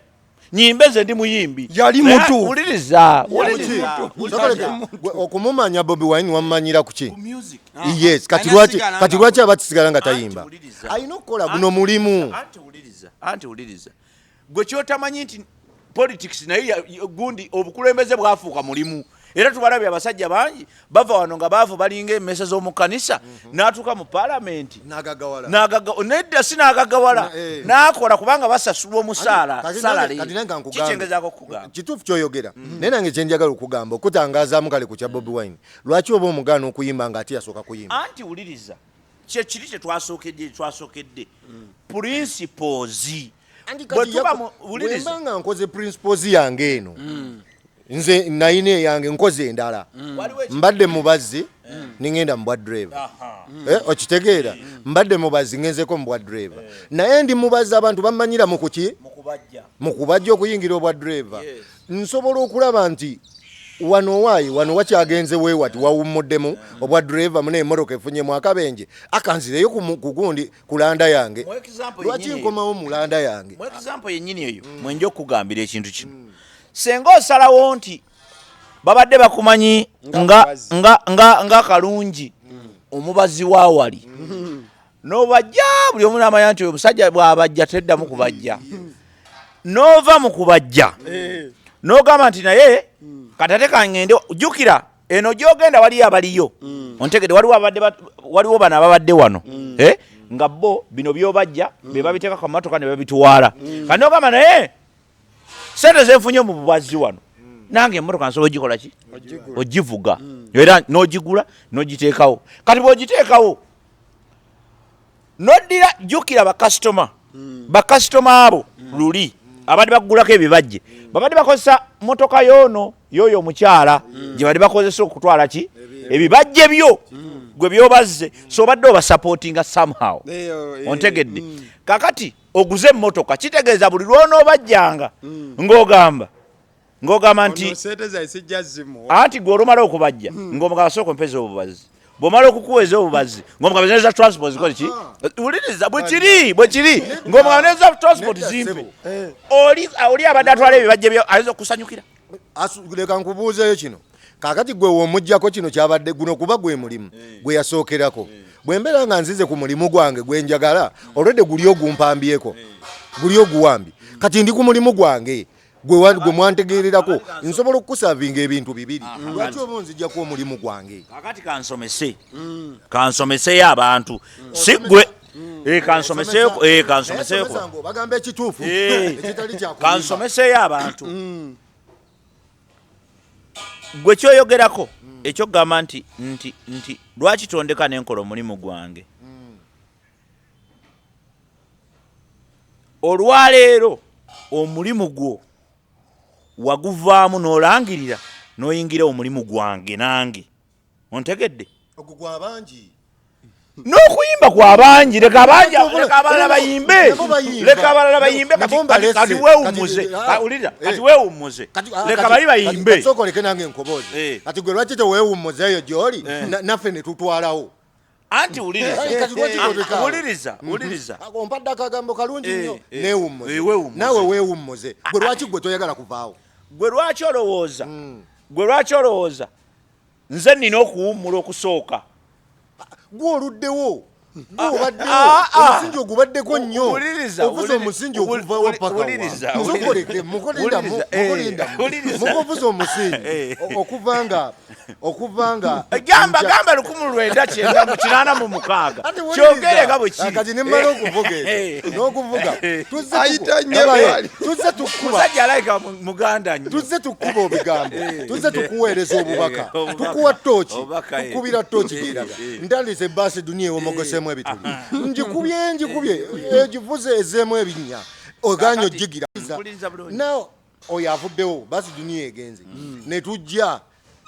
nyimbe, nze ndi muyimbi. Yali Naye mutuufu. Wuliriza, wuliriza. Sokoleke, gwe okumumanya Bobi Wine wamumanyira ku ki? Ku music. Yes, kati Alina lwaki sigala kati nga- lwaki aba kisigala nga tayimba? Anti wuliriza. Alina okukola guno mulimu. Anti wuliriza, anti wuliriza, gwe kyotamanyi nti politics naye gundi obukulembeze bwafuuka mulimu. Era tubalabye abasajja bangi bava wano nga baavu, balinga emmese z'omu kanisa, n'atuuka mu palamenti Nagagawala. Nedda, si n'agagawala. N'akola kubanga basasulwa omusaala. Salary. Kati nange nkugambe. Kikyengezaako okugamba. Kituufu kyoyogera, naye nange kyenjagala okugamba, okutangazaamu kale ku kya Bobi Wine, lwaki oba omugaana okuyimba nga ate yasooka kuyimba? Anti wuliriza, kyekiri kyetwasookedde, principles. Bwe tuba wuliriza. Wemba nga nkoze principles yange eno, nze nayina eyange, nkoze endala. Waliwo Mbadde mubazzi, ningenda mu bwa driver. Okitegeera? Mbadde mubazzi, ngenzeko mu bwa driver, naye ndi mubazzi, abantu bamanyira mu kuki? Mu kubajja okuyingira obwa driver, nsobola okulaba nti wano waayi, wano wakyagenze weewati, wawummuddemu obwa driver, mune emmotoka efunyemu akabenje, akanzireyo ku gundi, ku landa yange. Mu example Lwaki yennyini nkomawo mu landa yange? Mu example yennyini eyo mwenja okugambira ekintu kino: senga osalawo nti babadde bakumanyi Nga nga mubazi. nga kalungi omubazi wa wali, n'obajja, buli omu n'amanya nti oyo omusajja bw'abajja teddamu kubajja, n'ova mu kubajja n'ogamba nti naye kati ate kaŋŋende, jjukira eno gy'ogenda waliyo abaliyo, ontegedde? Waliwo abadde waliwo bano ababadde wano, eh? Nga bo bino byobajja be babiteeka ku mmotoka ne babitwala. Kati n'ogamba, naye sente zenfunye mu bubazzi wano, nange emmotoka nsobola ogikola ki? Ogivuga. Era n'ogigula n'ogiteekawo. Kati bw'ogiteekawo noddira, jjukira bakasitoma abo luli abadde bakugulako ebibajje babadde bakozesa motoka yoono yoyo omukyala gye badde bakozesa okutwala ki? Ebibajje byo gwe byobazze. So obadde obasupportinga somehow. Ontegedde? Kakati oguze emmotoka, kitegeeza buli lwonoobajjanga ng'ogamba nti Ono sente zaye sijja zimuwa. Anti gwe olumala okubajja ng'omugamba, sooka ompeza obubazi. Bw'omala okukuweza obubazi, ng'omugamba neza transport zikole ki? Wuliriza, bwe kiri ng'omugamba neza transport Nedda, zimpe. ssebo. Oli abadde atwala ebibajje byo ayinza okusanyukira. Leka nkubuuzeyo kino. Kaakati gwe womuggyako kino kyabadde guno, kuba gwe mulimu gwe yasookerako. Bwe mbeera nga nzize ku mulimu gwange gwe njagala, olwedde guli ogumpambyeko, guli oguwambye. Kati ndi ku mulimu gwange gwe mwantegeererako, nsobola okukuservinga ebintu bibiri. Lwaki oba onzijjako omulimu gwange? Kakati kansomeseyo abantu, si gwe. Kansomeseyo, kansomeseyo. Naye somesa ng'obagamba ekituufu ekitali kyakulimba. Kansomeseyo abantu. Gwe kyoyogerako ekyokugamba nti lwaki tondeka nenkola omulimu gwange, olwaleero omulimu gwo waguvaamu n'olangirira n'oyingira omulimu gwange nange, ontegedde? Ogwo gwa bangi. N'okuyimba kwa bangi. Leka abangi, Nabo- leka abalala bayimbe. Nabo bayimba. Leka abalala bayimbe. Nabo Kati mbalese. kati weewummuze. Kati- ah, Wulira, kati weewummuze. Kati, Leka bali bayimbe. Kati sooka oleke nange nkobooze. Kati gwe lwaki teweewummuzeeyo gy'oli naffe ne tutwalawo? Anti wuliriza. Kati lwaki tolekaawo? Wuliriza, wuliriza. Ompadde akagambo kalungi nnyo. Neewummuze. Weewummuze. Naawe weewummuze. Gwe lwaki gwe toyagala kuvaawo? Gwe lwaki olowooza nze nina okuwummula okusooka? Gwe oluddewo, gwe obaddewo. Ah, ah. Omusingi ogubaddeko nnyo. Wuliriza, Ovuze omusingi okuva wa paka wa? Wuliriza, Nzokoleke, mukolindamu, wuliriza, mukolindamu. Wuliriza. Mukovuza omusingi okuva nga Gamba, gamba 1986. Ate wuliriza. Kyogere nga bwe kiri. Kati nemmala okuvuga ekyo n'okuvuga tuzze Ayita nnyo Abaye, bwali. tuzze tukuba. Musajja alayika muganda nnyo. Tuzze tukuba obigambo, tuzze tukuweereza obubaka. Obubaka. Tukuwa tooki. Obubaka. Tukubira tooki geraga. Ntandise ebbaasi duniya ewomogosemu ebituli, ngikubye, ngikubye, egivuze ezeemu ebinnya, oganye Kakati, ogigira. mpuliriza bulungi. Now oyo avuddewo, baasi duniya egenze, ne tujja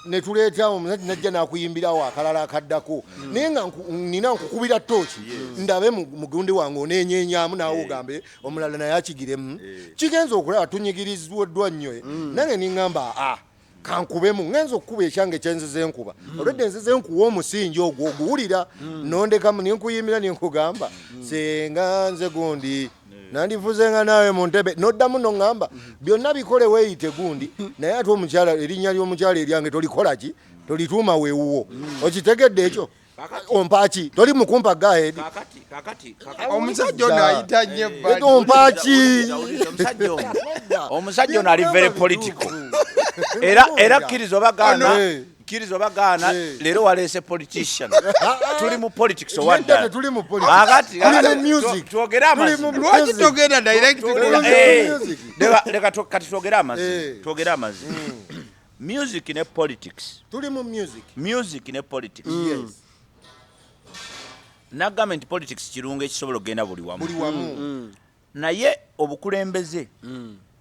ne tuleeta omusajja najja nakuyimbirawo akalala akaddako, naye nga nina nkukubira tooki ndabe mugundi wange oneenyenyamu, naawe ogambe omulala naye akigiremu. Kigenza okulaba tunyigirizibwaddwa nnyo, nange niŋŋamba, a kankubemu. Ngenza okukuba ekyange kyenzize nkuba, olwedde nzize nkuwa omusingi ogwo oguwulira nondekamu, ninkuyimbira, ninkugamba senga nze gundi nandivuze nga naawe mu ntebe, noddamu noŋŋamba byonna bikole weeyite gundi, naye ate omukyala, erinnya ly'omukyala eryange tolikola ki? Tolituuma weewuwo. Okitegedde ekyo? Ompaaki? Toli mukumpa gahead. Kakati, kakati, kakati. Omusajja ono ayita nnyo ebbali. Ompaaki? Wuliriza, omusajja ono ali very political. Era kkiriza oba gaana, kkiriza oba gaana, leero waleese politician. Tuli mu politics Nedda, owadda? tetuli mu politics. Kakati, Tuli mu kakati, music. twogere Tuli amazima. mu Lwaki music. togenda direct? Tuli mu music. Leka kati twogere amazima. Twogere amazima. Music ne politics. Tuli mu music. Music ne politics. Yes. Nagamba nti politics kirungo ekisobola okugenda buli wamu. Buli wamu. Naye obukulembeze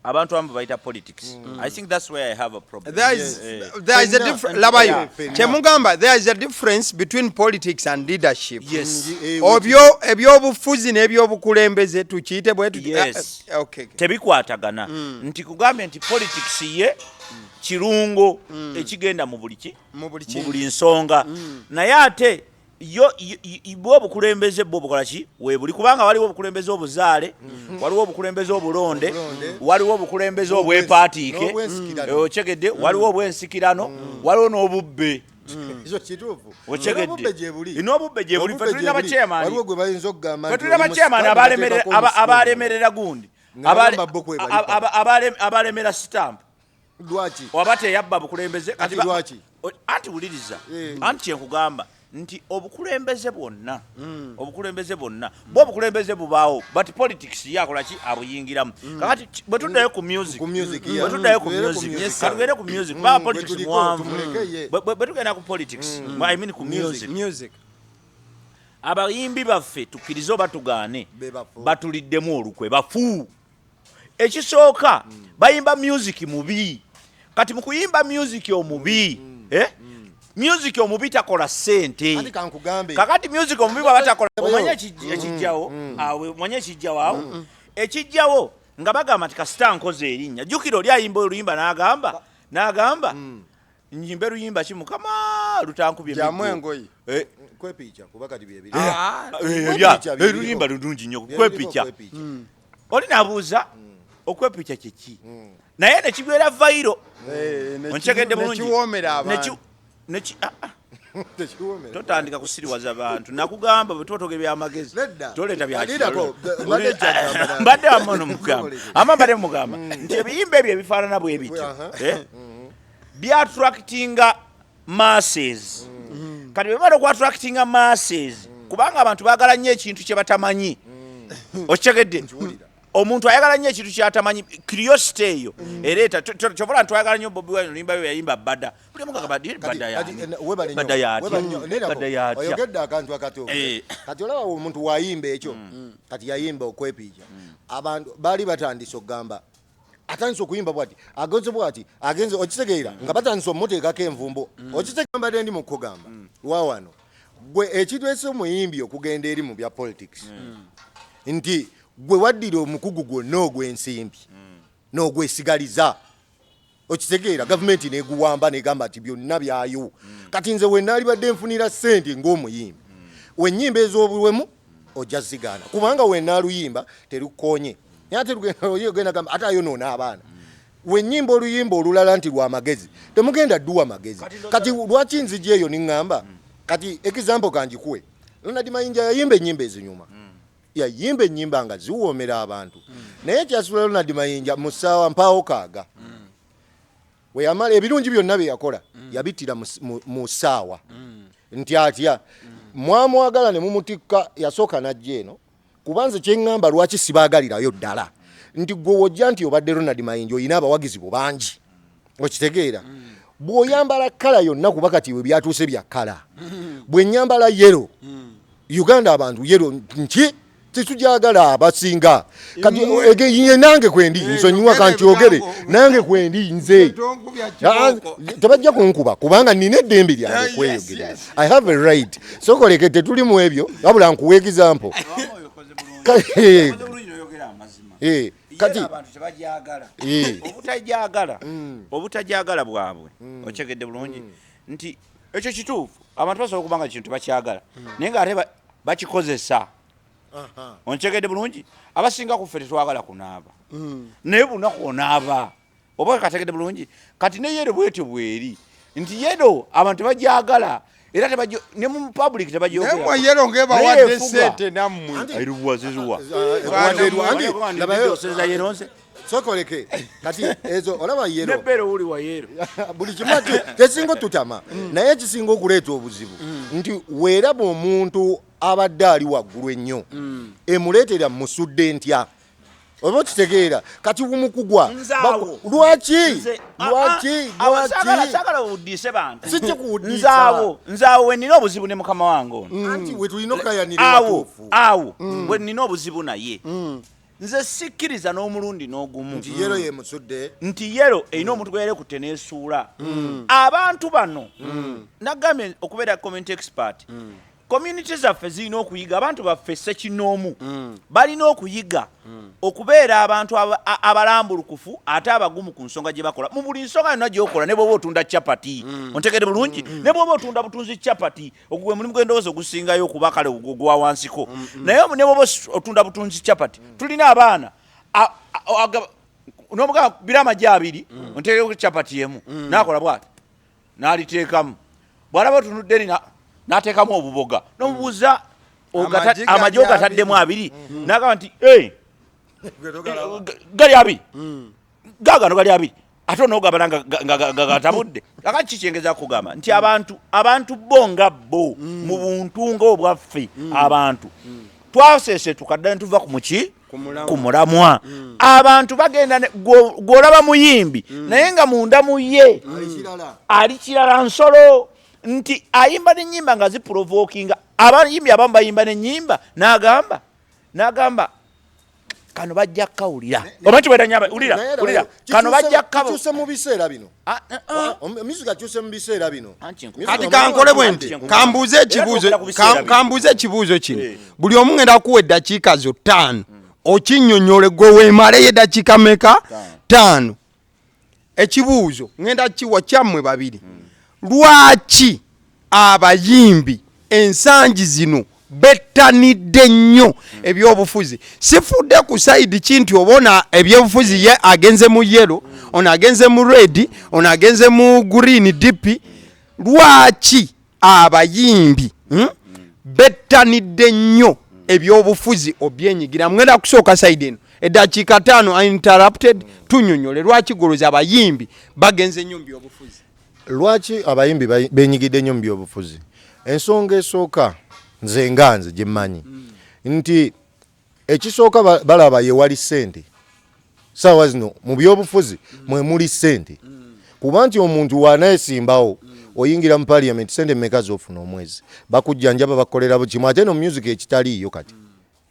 Abantu abamu bayita politics. I think that's where I have a problem. There is, Eh. there is a Fenna, difference. Labayo. Fenna. Kyemugamba, there is a difference between politics and leadership. Yes. Obyo ebyobufuzi n'ebyobukulembeze tukiyite bwe tuti. Yes. Okay. Tebikwatagana. Nti kugambye nti politics ye kirungo ekigenda mu buli ki, Mu buli mu kintu. buli nsonga, naye ate yo bwo obukulembeze bwo bukola ki weebuli, kubanga waliwo obukulembeze obuzaale, waliwo obukulembeze obulonde, Obulonde. waliwo obukulembeze obwepaatiike. N'obwensikirano. Okyegedde? Waliwo obwensikirano, waliwo n'obubbe. Ekyo kituufu. Okyegedde? N'obubbe gye buli. N'obubbe gye buli. Obubbe Ffe tulina gye buli. bachairman. Waliwo gwe bayinza okugamba Ffe nti tulina oli bachairman musikaani, bateekako omusikaani. abalemerera gundi. Nga bagamba bo kwe bali Abalemera stamp. Lwaki? Waba teyabba bukulembeze. Kati lwaki? Anti wuliriza. Eh. Anti kyenkugamba nti obukulembeze bwonna, obukulembeze bwonna bwe obukulembeze bubaawo, but politics ye akola ki? Abuyingiramu. Kakati bwe tuddayo ku music, Ku music, bwe yeah. tuddayo ku Tubeere ku music, music. katugende ku music kubanga Bwe politics tuliko, muwanvu. tumuleke ye. Bwe tugenda ku politics, I mean ku music, Music. Abayimbi baffe, tukkirize oba tugaane, Be bafu. batuliddemu olukwe, bafu. Ekisooka, bayimba music mubi. Kati mu kuyimba music omubi, eh? Music omubi takola ssente. Anti kankugambe. Kakati music omubi bwaba takola, Yabayo. omanye ekijjawo awo? Omanye ekijjawo awo? Ekijjawo nga bagamba nti kasita nkoze erinnya. Jjukira oli ayimba oluyimba n'agamba nyimbe luyimba ki, mukama lutankubye Jamu emiggo." engoye. Eh, Kwepiica, kuba kati byebiri. Ah, eh, Kwepiica byebiriwo. oluyimba lulungi nnyo. Byebiriwo. Kwepiica. Kwepiica. Oli nabuuza okwepiica kyeki, naye nekibeera viral. Eh, Onkyegedde bulungi? nekiwoomera abantu. Ah, ah, Tekiwoomera. Totandika kusiriwaza bantu. Nakugamba bwe tuba twogera ebyamagezi, Nedda. toleeta bya Lindako, kirolo. mbadde kyagamba nange. Mbadde wamono mugamba, ama mbadde mugamba nti ebiyimba ebyo ebifaanana bwe bityo, eh, byattractinga masses. Kati bwe bimala okuattractinga masses, kubanga abantu baagala nnyo ekintu kye batamanyi, okitegedde? Nkiwulira. Omuntu ayagala nnyo ekintu kyatamanyi, curiosity eyo ereeta. Kyovola ntwagala nnyo Bobi Wine, oluyimba bwe yayimba Bada, buli omu gagamba, Kati- Bada kati, yaani? webale nnyo, Bada yatya? webale nnyo. Nedako, Bada yatya? oyogedde akantu akatuufu. Eh. Kati olaba omuntu wayimba ekyo, kati yayimba okwepiija, abantu baali batandise okugamba atandise okuyimba bwati, agenze bwati, agenze, okitegeera, nga batandise omuteekako envumbo. Okitegeera? Mbadde ndi mu kugamba lwa wano gwe ekitwese omuyimbi okugenda eri mu bya politics, nti gwe waddira omukugu gwonna ogw'ensimbi n'ogwesigaliza, okitegeera, gavumenti neguwamba negamba nti byonna byayo. Kati nze wenaalibadde nfunira ssente ng'omuyimbi, wenyimba ez'obuwemu ojja zigaana, kubanga wenaaluyimba terukonye, naye ate ogenda gamba ate ayonoona abaana. Wenyimba oluyimba olulala nti lwamagezi, temugenda dduwa magezi. Kati lwaki nzija eyo niŋŋamba? Kati example kanjikuwe, Ronald Mayinja yayimba ennyimba ezinyuma, yayimba ennyimba nga ziwoomera abantu, naye kyasula Ronald Mayinja mu ssaawa mpaawo kaaga. Weyamala ebirungi byonna bye yakola, yabittira mu ssaawa nti atya mwamwagala ne mumutikka. Yasooka n'ajja eno, kuba nze kyeŋŋamba lwaki sibaagalirayo ddala, nti gwe wojja nti obadde Ronald Mayinja, olina abawagizi bo bangi, okitegeera, bw'oyambala colour yonna, kuba kati we byatuuse bya colour, bwe nyambala yellow, Uganda abantu yellow nki tetujagala abasinga. Kati ye nange kwendi nsonyiwa, kankyogere, nange kwendi nze. Tonkubya Ah, kibooko. tebajja kunkuba kubanga nina eddembe lyange Yes, okweyogerera. yes. I have a right. Sokoleke tetuli mu ebyo, wabula nkuwa example. Okoze bulungi n'oyogera amazima. Kati Ye abantu tebajagala. Obutajagala bwabwe, okyegedde bulungi nti ekyo kituufu, abantu basobola okuba nga kintu tebakyagala, naye ngaate bakikozesa. Onkyegedde bulungi? Abasinga ku ffe tetwagala kunaaba, naye bunaku onaaba, oba kategedde bulungi? Kati ne yellow bwetyo bweri nti yellow abantu tebajagala, era ne mu public Naye mwe yellow ng'ebawadde Naye efuga. ssente nammwe. Eruwa ziruwa? Andi, labayo. Oseza yellow nze. Sokoleke kati ezo olaba yellow Nebbeere wuli wa yellow. Buli kimu ati tekisinga otutama, naye ekisinga okuleeta obuzibu nti weeraba omuntu abadde ali waggulu ennyo, emuleetera musudde ntya, oba okitegeera? Kati mukugwa Nze awo. lwaki? Nze- Lwaki? Ah, ah, awo saagala Lwaki? saagala owuddiise bantu. Sikikuwuddiisa. Nze awo we nina obuzibu ne mukama wange ono. Anti we tulina okukayanira Awo ewatuufu. awo we nina obuzibu, naye Nze sikkiriza n'omulundi n'ogumu nti yellow yemusudde, nti yellow erina omuntu gwe yalekutte n'esuula. Abantu bano nagambye okubeera community expert. Community zaffe zirina okuyiga, abantu baffe ssekinoomu balina okuyiga okubeera abantu abalambulukufu ate abagumu ku nsonga gye bakola. Mu buli nsonga yonna gy'okola, ne bw'oba otunda chapati, ontegere bulungi, ne bw'oba otunda butunzi chapati, ogwo gwe mulimu gw'endowooza ogusingayo okuba kale ogwo gwa wansiko, naye ne bw'oba otunda butunzi chapati, tulina abaana n'omugamba bira amagi abiri onteekeko chapati emu, n'akola bw'ati n'aliteekamu, bw'alaba otunudde eri n'ateekamu obuboga, n'omubuuza Amagi amagi gali ogataddemu abiri, n'agamba nti, "Hey, gali abiri, gagano gali abiri," ate onoogabala nga gatabudde. Kakati kikyengeza kugamba nti abantu bo nga bo mu buntu ng'obwaffe abantu twaseesetuka ddala ne tuva ku muki Ku mulamwa. Ku mulamwa. Abantu bagenda gw'olaba muyimbi naye nga munda mu ye ali kirala, nsolo nti ayimba n'ennyimba nga ziprovokinga. Abayimbi abamu bayimba n'ennyimba n'agamba kano bajja kukawulira oba kiwera nyamba wulira wulira kano bajja kukaba. Kikyuse mu biseera bino. Ah, ah, ah. Music akyuse mu biseera bino. Anti Music Kati kankole bwe nti kambuuze ekibuuzo. Era twogera ku biseera bino. Kambuuze ekibuuzo kino. Eh. Buli omu ngenda kuwa eddakiika zo 5 okinnyonnyole gwe weemaleyo eddakiika meka? 5. Ekibuuzo ngenda kiwa kyammwe babiri: lwaki abayimbi ensangi zino bettanidde nnyo ebyobufuzi? Sifudde ku side ki nti oba ono ebyobufuzi ye agenze mu yellow, ono agenze mu red, ono agenze mu green DP. Lwaki abayimbi bettanidde nnyo ebyobufuzi obyenyigira? Ngenda kusooka side eno, eddakiika 5 uninterrupted, tunyonyole lwaki goloza abayimbi bagenze nnyo mu byobufuzi. Lwaki abayimbi benyigidde nnyo mu byobufuzi? Ensonga esooka, nze nga nze gye mmanyi nti ekisooka balaba ye wali ssente. Saawa zino mu byobufuzi mwe muli ssente, kuba nti omuntu wanaesimbawo oyingira mu parliament, sente mmeka z'ofuna omwezi? Bakujjanjaba, bakukolera bukimu, ate no music ekitaliiyo kati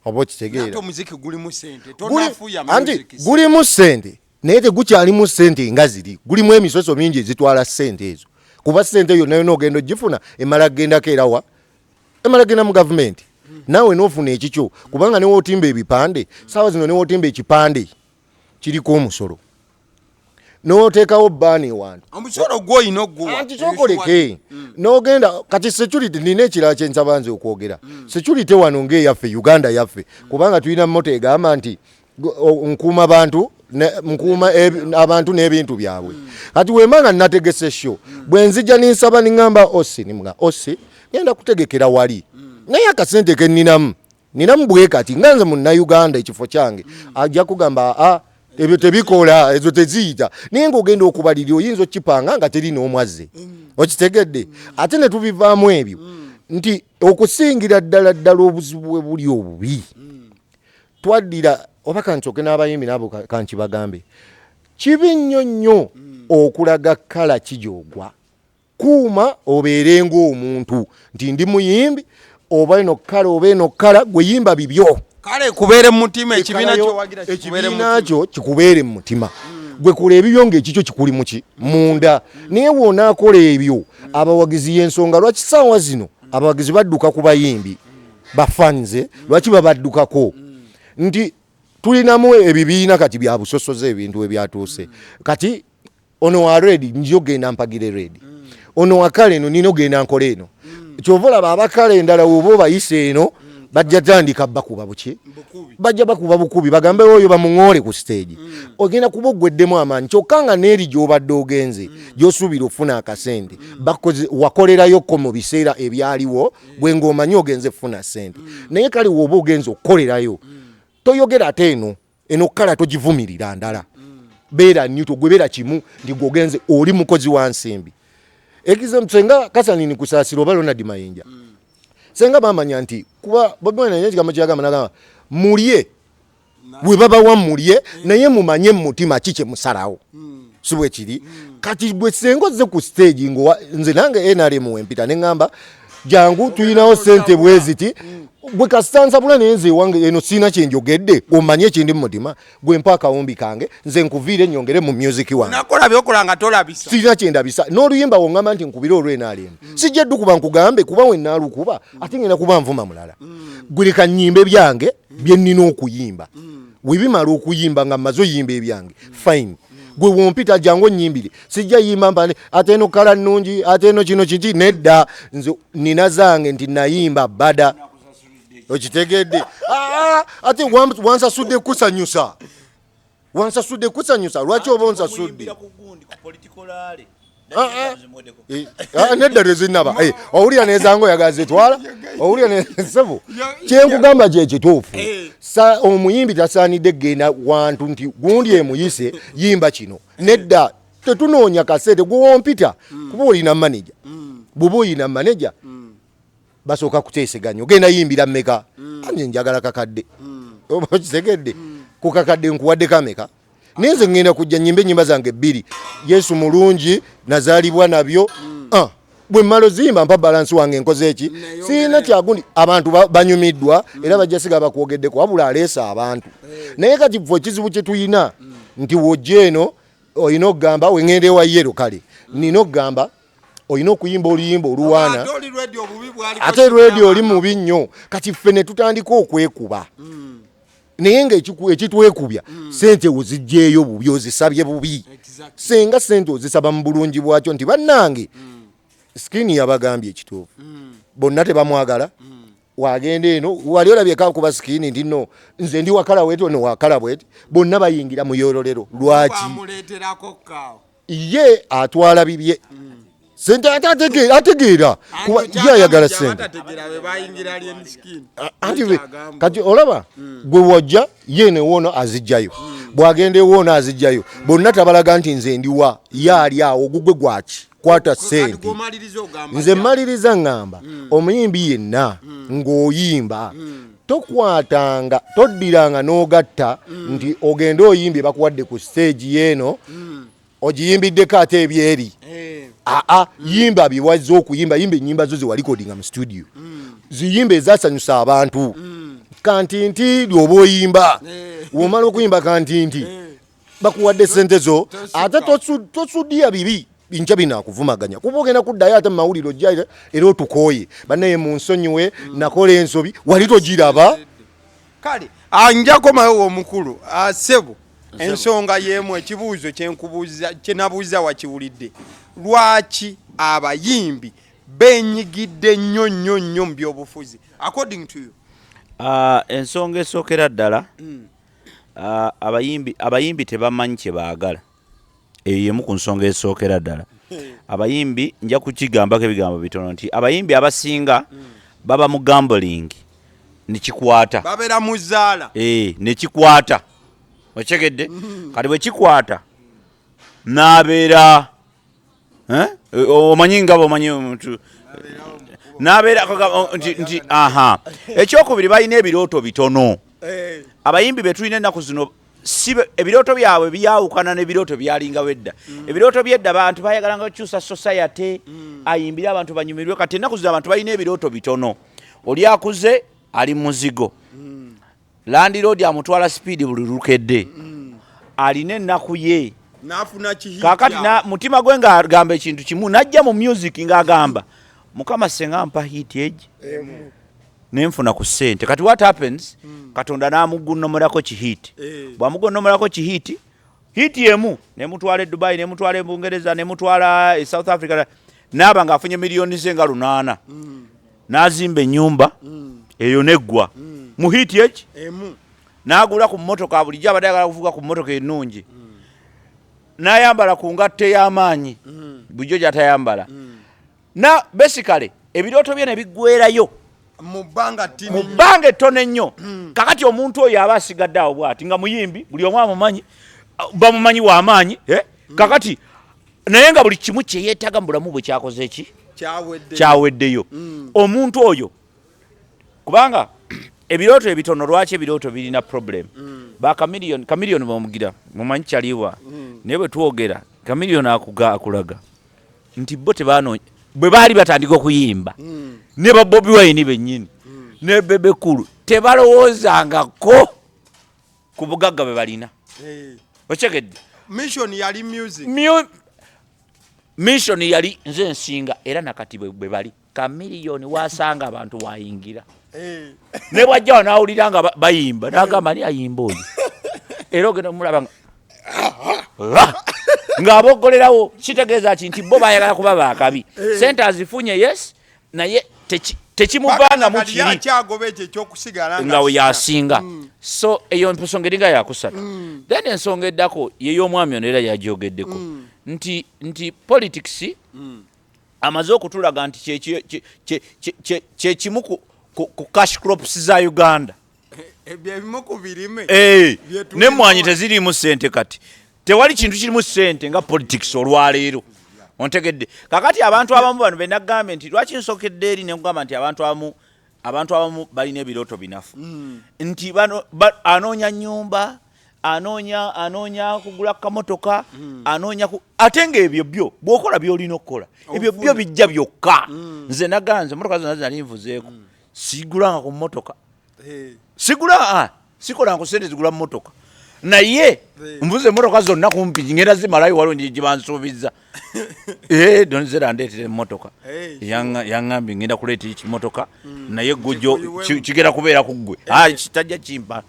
oba okitegeera. Ate omuziki gulimu sente? Anti Tonafuya music. Gulimu ssente naye tegukyalimu ssente nga ziri, gulimu emisoso mingi ezitwala ssente ezo, kuba ssente yonna yonna ogenda ogifuna emala kugendako erawa, emala genda mu gavumenti naawe n'ofuna ekikyo, kubanga newootimba ebipande saawa zino, newootimba ekipande kiriko omusolo, n'oteekawo banner ewantu. Omusolo gw'olina ogguwa. Anti kyokoleke n'ogenda kati security. Nina ekirala kyensaba nze okwogera. Security wano ng'eyaffe Uganda yaffe, kubanga tulina motto egamba nti nkuuma bantu nkuuma abantu n'ebintu byabwe. Kati wemba nga nategese show, bwe nzija ninsaba niŋŋamba osi nimuga osi ngenda kutegekera wali, naye akasente ke nninamu ninamu bwe kati nga nze munnayuganda, ekifo kyange ajja kugamba a ebyo tebikola, ezo teziyita, naye ng'ogenda okubalirira oyinza okipanga nga teri n'omwazze, okitegedde? Ate ne tubivaamu ebyo nti okusingira ddala ddala obuzibu bwe buli obubi twaddira oba kansooke n'abayimbi nabo kankibagambe, kibi nnyo nnyo okulaga colour ki gy'ogwa. Kuuma obeere ng'omuntu nti ndi muyimbi oba eno colour oba eno colour, gwe yimba bibyo. Kale kubeere mu mutima, ekibiina kyowagira kikubeere mu ekibiina mutima. Kyo kikubeere mu mutima, gwe kola ebibyo ng'ekikyo kikuli muki munda, naye bw'onaakola ebyo abawagizi, y'ensonga lwaki saawa zino abawagizi badduka ku bayimbi, bafanze lwaki babaddukako, nti tulinamu ebibiina kati bya busosoze. Ebintu ebyatuuse kati, ono wa red njo genda mpagire red, ono wa colour eno nina ogenda nkola eno. Kyova olaba aba colour endala oba obayise eno bajja tandika bakuba buki, bajja bakuba bukubi, bagambe oyo bamuŋoole ku stage, ogenda kuba ogweddemu amaanyi. Kyokka nga n'eri gy'obadde ogenze gy'osuubira okufuna akasente, bakoze wakolerayokko mu biseera ebyaliwo gwe ng'omanyi ogenze kufuna sente, naye kale woba ogenze okukolerayo toyogera ate eno eno colour togivumirira ndala, beera neutral, gwe beera kimu nti gwe ogenze oli mukozi wa nsimbi. Example, senga Kasanini Kusaasira oba Ronald Mayinja, senga bamanya nti kuba Bobi Wine alina ekigambo kyeyagamba, nagamba mulye bwe babawa mulye, naye mumanye mu mutima ki kye musalawo, si bwe kiri? Kati gwe senga ozze ku stage ngo nze nange NRM wempita ne ŋŋamba jangu tulinawo sente bwe ziti. Gwe kasita nsabula, naye nze ewange eno siina kyenjogedde. Omanye ekindi mu mutima gwe, mpa akawumbi kange, nze nkuviire nyongere mu music wange. Nakola byokola nga tolabisa. Sirina kyendabisa. N'oluyimba woŋŋamba nti nkubire olwenaalemu, sijja ddukuba nkugambe, kuba we naalukuba ate ngenda kuba nvuma mulala. Gwe leka nnyimbe byange bye nnina okuyimba. Webimala okuyimba, nga mmaze oyimba ebyange, fine. Gwe wompita, jangu onnyimbire, sijja yimba mpande ate eno kala nnungi, ate eno kino kiki. Nedda, nze nina zange nti nayimba bada, okitegedde? Ah, ate wansasudde kusanyusa, wansasudde kusanyusa. Lwaki oba onsasudde? Omuyimbira ku gundi, ku political rally. Ah, ah. Ah, nedda, tezinnaba. Owulira nezange oyagala zitwala, owulira sebo, kyenkugamba kyekituufu. Omuyimbi tasaanidde kugenda wantu nti gundi emuyise yimba kino. Nedda, tetunoonya kasente. Gwewompita kuba olina manager, bw'oba oyina manager basooka kuteeseganya, ogenda yimbira mmeka? Anje njagala kakadde, oba okitegedde? Ku kakadde nkuwadde kameka? Naye nze ŋŋenda kujja nyimba ennyimba zange bbiri, Yesu mulungi, nazaalibwa nabyo. Ah, bwe mmala oziyimba, mpa balance wange, nkoze eki? Siina kyagundi. Abantu banyumiddwa era bajja siga bakwogeddeko, wabula aleese abantu. Naye kati ffe ekizibu kye tuyina nti wojja eno olina okugamba weŋŋenda ewa yero, kale nina okugamba olina okuyimba oluyimba oluwaana. Ate oli ready, obubi bwaliko. Ate ready oli mubi nnyo. Kati ffe ne tutandika okwekuba, naye nga ekitwekubya sente ozigyeyo bubi, ozisabye bubi. Senga sente ozisaba mu bulungi bwakyo nti bannange, Skin yabagambye ekituufu, bonna tebamwagala. Wagenda eno wali olabyeko kuba Skin nti no nze ndi wakala bweti, ono wakala bweti, bonna bayingira mu yorolero. Lwaki? Bamuleeterako kaawo. Ye atwala bibye sente, ate ategeera kuba ye ayagala sente. Batategeera be bayingira Alien Skin. Anti kati olaba gwe wojja ye newoono azijjayo, bw'agenda ewoono azijjayo, bonna tabalaga nti nze ndiwa. Ye ali awo ogugwe gwaki? Kwata sente. Gwomaliriza ogamba? Nze mmaliriza ŋŋamba omuyimbi yenna ng'oyimba, tokwatanga, toddiranga n'ogatta nti ogende oyimbye, bakuwadde ku stage yeeno ogiyimbiddeko ate ebyeri. Aa, yimba byewazza okuyimba, yimba ennyimba zo zewalikodinga mu studio, ziyimba ezasanyusa abantu. Kanti nti lyoba oyimba, womala okuyimba kanti nti bakuwadde sente zo, ate tosudiya bibi nkya binakuvumaganya, kuba ogenda kuddayo ate mumawulire ojja era otukooye, bannaye munsonyiwe, nakola ensobi, wali togiraba. Kale nja komayo omukulu. Sebo, ensonga y'emu, ekibuuzo kyenkubuuza, kyenabuuza wakiwulidde. Lwaki abayimbi benyigidde nnyo nnyo nnyo mu byobufuzi, according to you? Ensonga esookera ddala, abayimbi tebamanyi kye baagala. Eyo yemu ku nsonga esookera ddala. Abayimbi, nja kukigambako ebigambo bitono nti abayimbi abasinga baba mu gambling nekikwata. Babeera mu zaala. Eh, nekikwata, okitegedde? Kati bwe kikwata n'abeera, eh? Omanyi nga bwomanyi omuntu n'abeera nti aha. Ekyokubiri, balina ebirooto bitono. Abayimbi be tulina ennaku zino si ebirooto byabwe byawukana n'ebirooto byalingawo edda. Ebirooto byedda bantu bayagalanga kukyusa society, ayimbire abantu banyumirwe. Kati ennaku zino abantu balina ebirooto bitono. Oli akuze ali muzigo, landlord amutwala speed buli lukedde, alina ennaku ye. N'afuna ki hit. Kakati na mutima gwe ng'agamba ekintu kimu, najja mu music ng'agamba, Mukama senga mpa hit egi nenfuna ku ssente. Kati what happens, Katonda n'amugunnomolako ki hit. Bw'amugonnomolako ki hit, hit emu nemutwala e Dubai, nemutwala e Bungereza, nemutwala e South Africa, naaba ng'afunye miliyoni ze nga 800, n'azimba ennyumba eyo neggwa mu hit egi. Emu. N'agula ku mmotoka, bulijjo abadde ayagala kuvuga ku mmotoka ennungi, n'ayambala ku ngatto ey'amaanyi bulijjo gy'atayambala. Na basically ebirooto bye ne biggwerayo mu bbanga ttini. Mu bbanga ettono ennyo. Kakati omuntu oyo aba asigadde awo bw'ati nga muyimbi, buli omu amumanyi, bamumanyi w'amaanyi, eh? Kakati naye nga buli kimu kye yeetaaga mu bulamu bwe kyakoze ki? Kyawedde. Kyaweddeyo. Omuntu oyo, kubanga ebirooto ebitono, lwaki ebirooto birina problem? Ba Chameleone, Chameleone bamugira mumanyi kyaliwa, naye bwe twogera Chameleone akuga akulaga nti bo tebanoonya. Bwe baali batandika okuyimba ne ba Bobi Wine bennyini. Ne Bebe Cool tebalowoozangako ku bugagga bwe balina. Okyegedde? Mission yali music. Mission yali nze nsinga, era nakati bwe bali Chameleone wasanga abantu wayingira. Ne bwajja wano nawulira nga bayimba, nagamba ani ayimba oyo, era ogenda omulaba ng'aboggolerawo. Kitegeeza ki? Nti bo bayagala kuba bakabi. Sente azifunye, yes, naye tekimuvangamu Kati kiri akyagoba ekyo ekyokusigala nga we yasinga. So eyo ensonga eringa yakusatu. Then ensonga eddako yey'omwami ono, era yagyogeddeko nti politics amaze okutulaga nti kyekimu ku cash crops za Uganda. Ebimu ku birime bye tulima. N'emmwanyi teziriimu ssente. Kati tewali kintu kirimu ssente nga politics olwaleero, ontegedde? Kakati abantu abamu bano benagambye nti lwaki nsokedde eri nenkugamba nti abantu abamu balina ebirooto binafu, nti bano anoonya nyumba, anoonya kugula kamotoka, anoonya ate ng'ebyo byo bw'okola by'olina okukola, ebyo byo bijja byokka. Nze naganze motoka zonna zinali nvuzeeko, sigulanga ku motoka. Sigula, sikolanga ku sente zigula motoka, naye nvuze emotoka zonna kumpi ngenda zimalayo. Waliwo gyebansuubiza, Donzera ndeetera emmotoka. Yaŋŋambye ngenda kuleeta ekimotoka, naye gujjo Kikuyiwemu. Kigenda kubeera ku ggwe. Tajja kimpa,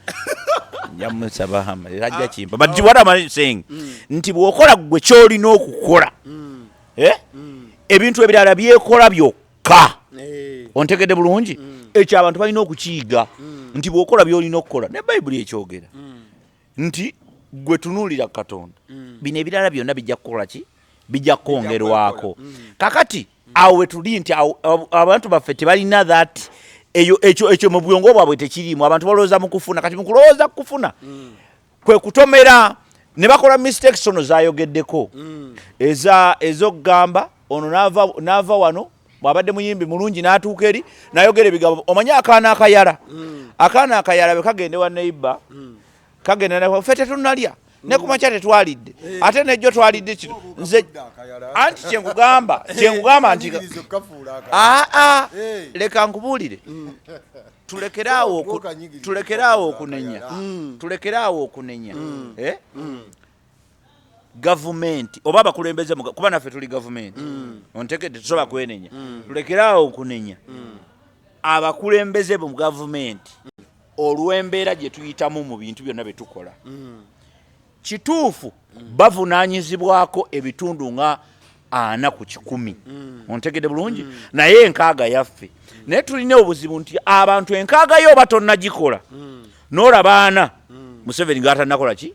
njamusaba hama tajja kimpa. But what am I saying? Nti bw'okola ggwe ky'olina okukola, ebintu ebirala byekola byokka. Ontegedde bulungi? Ekyo abantu balina okukiyiga nti bw'okola by'olina okukola, ne Bayibuli ekyogera nti gwe tunuulira Katonda, bino ebirala byonna bijja kukola ki? Bijja kwongerwako. Kakati awo we tuli nti abantu baffe tebalina that eyo ekyo mu bwongo bwabwe tekiriimu. Abantu balowooza mu kufuna. Kati mu kulowooza ku kufuna kwe kutomera ne bakola mistakes ono zayogeddeko eza ez'okugamba ono n'ava wano bw'abadde muyimbi mulungi n'atuuka eri n'ayogera ebigambo. Omanyi akaana akayala, akaana akayala bwe kagenda ewa neighbor, kagenda ffe tetunnalya, ne kumakya tetwalidde, ate nejjo twalidde kino. Nze anti kyenkugamba nti aa, leka nkubuulire, tulekeraawo okunenya, tulekeraawo okunenya. Eh? Gavumenti oba abakulembeze kuba naffe tuli gavumenti, ontegedde? Tusobola kwenenya. Tulekeraawo okunenya abakulembeze mu gavumenti olw'embeera gye tuyitamu mu bintu byonna bye tukola. Kituufu, bavunaanyizibwako ebitundu nga 40%, ontegedde bulungi? Naye enkaaga yaffe, naye tulina obuzibu nti abantu enkaaga yo oba tonnagikola n'olaba ana Museveni gatannakola ki,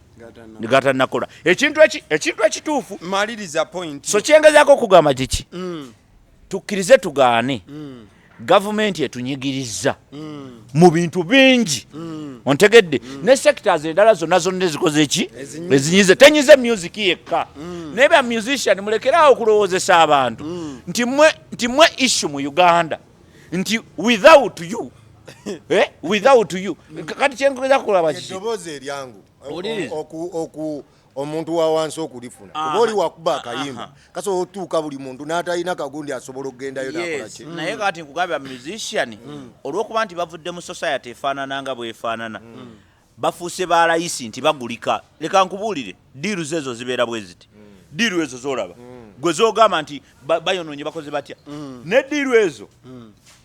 gatannakola ekintu ekintu ekituufu. Maliriza point. So kyengezaako okugamba kiki? Tukkirize tugaane, gavumenti etunyigiriza mu bintu bingi, ontegedde? Ne sectors endala zonna zonna ezikoze ki? Ezinyize. Ezinyize. Tenyize music yekka, naye ba musician mulekeraawo okulowoozesa abantu nti mwe issue mu Uganda, nti without you, without you. Kati kyenkugeza kulaba kiki? Eddoboozi eryangu Wuliriza. Omuntu wa wansi okulifuna, kuba oli wakuba akayimba kasobola otuuka buli muntu n'atalina kagundi asobola okugendayo nakola ki. Naye kati nkugambye, ba musician olw'okuba nti bavudde mu society efaanana nga bwefaanana, bafuuse balayisi nti bagulika. Leka nkubuulire, deals ezo zibeera bwe ziti. Deal ezo zolaba gwe zogamba nti bayonoonye, bakoze batya, ne deal ezo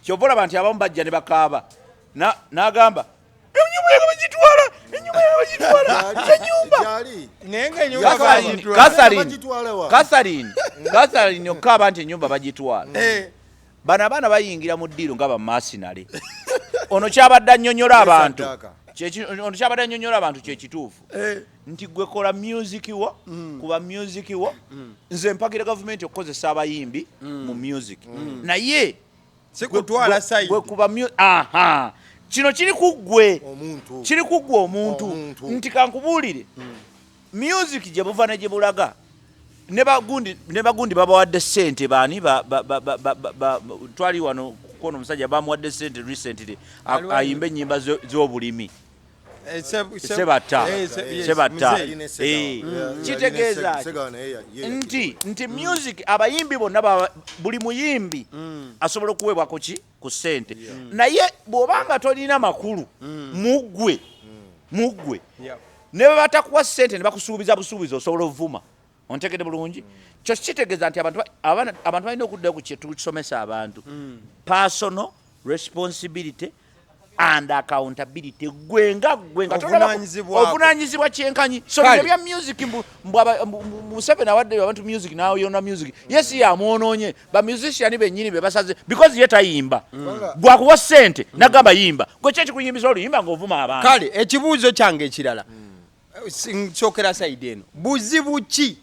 kyova olaba nti abamu bajja ne bakaaba. N'agamba enyumba yange bagitwala, enyumba yange bagitwala, enyumba. Gyali. Naye nga enyumba Catherine, bagitwala. Catherine, Bagitwala wa? Catherine okukaaba nti enyumba bagitwala. Bano abaana bayingira mu ddiiro nga bamasinale. Ono kyabadde annyonnyola abantu Saddaaka. Ono kyabadde annyonnyola abantu kyekituufu nti gwe kola music wo, kuba music wo. Nze mpagira gavumenti okukozesa abayimbi mu music, naye Si kutwala side. gwe kuba aha, kino kiri ku ggwe. Omuntu. Kiri ku ggwe omuntu. Omuntu. Nti kankubuulire, music gye buva ne gye bulaga, ne bagundi babawadde ssente. Baani? Twali wano kwono omusajja bamuwadde ssente recently, Aliwo. ayimbe ennyimba z'obulimi. Sebatta. Sebatta. Kitegeeza nti music abayimbi bonna, buli muyimbi asobola okuweebwa ku ki, ku ssente, naye bw'obanga tolina makulu muggwe muggwe, ne bwe batakuwa ssente ne bakusuubiza busuubiza, osobola ovuma. Ontegedde bulungi? Kyo kitegeeza nti abantu balina okuddayo ku kye tusomesa abantu, personal responsibility and accountability. Gwe nga gwe nga ovunanyizibwa kyenkanyi. So bino bya music, Museveni awadde abantu music nayona music, ye si yamwonoonye, ba musician bennyini be basaze, because ye tayimba. Gwakuwa ssente nagamba yimba, gwe ki ekikuyimbisa oluyimba ng'ovuma abantu? Kale ekibuuzo kyange ekirala, nsookera side eno. Buzibu ki,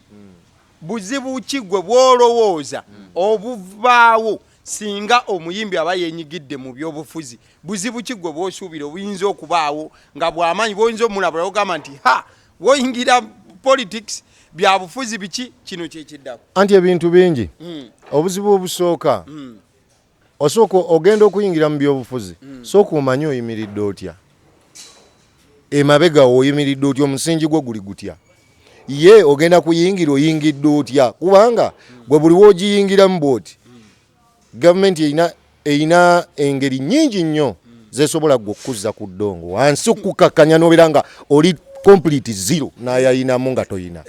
buzibu ki gwe bwolowooza obuvaawo singa omuyimbi aba yenyigidde mu byobufuzi? Buzibu ki gwe bwosuubira obuyinza okubaawo nga bwamaanyi, bwoyinza omulabula ogamba nti ha, woyingira politics, byabufuzi, biki, kino kyekiddako? Anti ebintu bingi. Obuzibu obusooka, osooka ogenda okuyingira mu byobufuzi, sooka omanye oyimiridde otya emabega wo, oyimiridde otya, omusingi gwo guli gutya, ye ogenda kuyingira oyingidde otya, kubanga gwe buli woogiyingiramu bwoti, gavumenti erina engeri nyingi nnyo zesobola gwe okuzza ku ddongo wansi, okukakkanya nobeera nga oli complete zero n'ayayinamu nga toyina.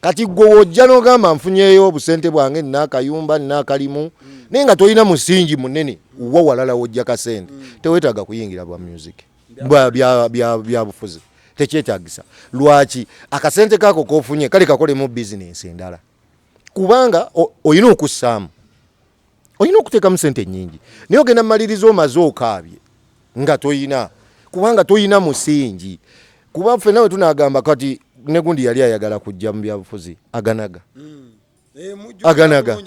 Kati gwe wojja n'ogamba nfunyeyo obusente bwange, nina akayumba, nina akalimu, naye nga tolina musingi munene wa walala wojja kasente, teweetaaga kuyingira bwa music, bya bufuzi, tekyetagisa. Lwaki? Akasente kako kofunye kale kakolemu bizinensi endala, kubanga olina okussaamu, olina okuteekamu sente nyingi, naye ogenda maliriza omaze okaabye nga toyina, kubanga toyina musingi. Kuba ffenna we tunagamba kati negundi yali ayagala kujja mu byabufuzi, aganaga aganaga.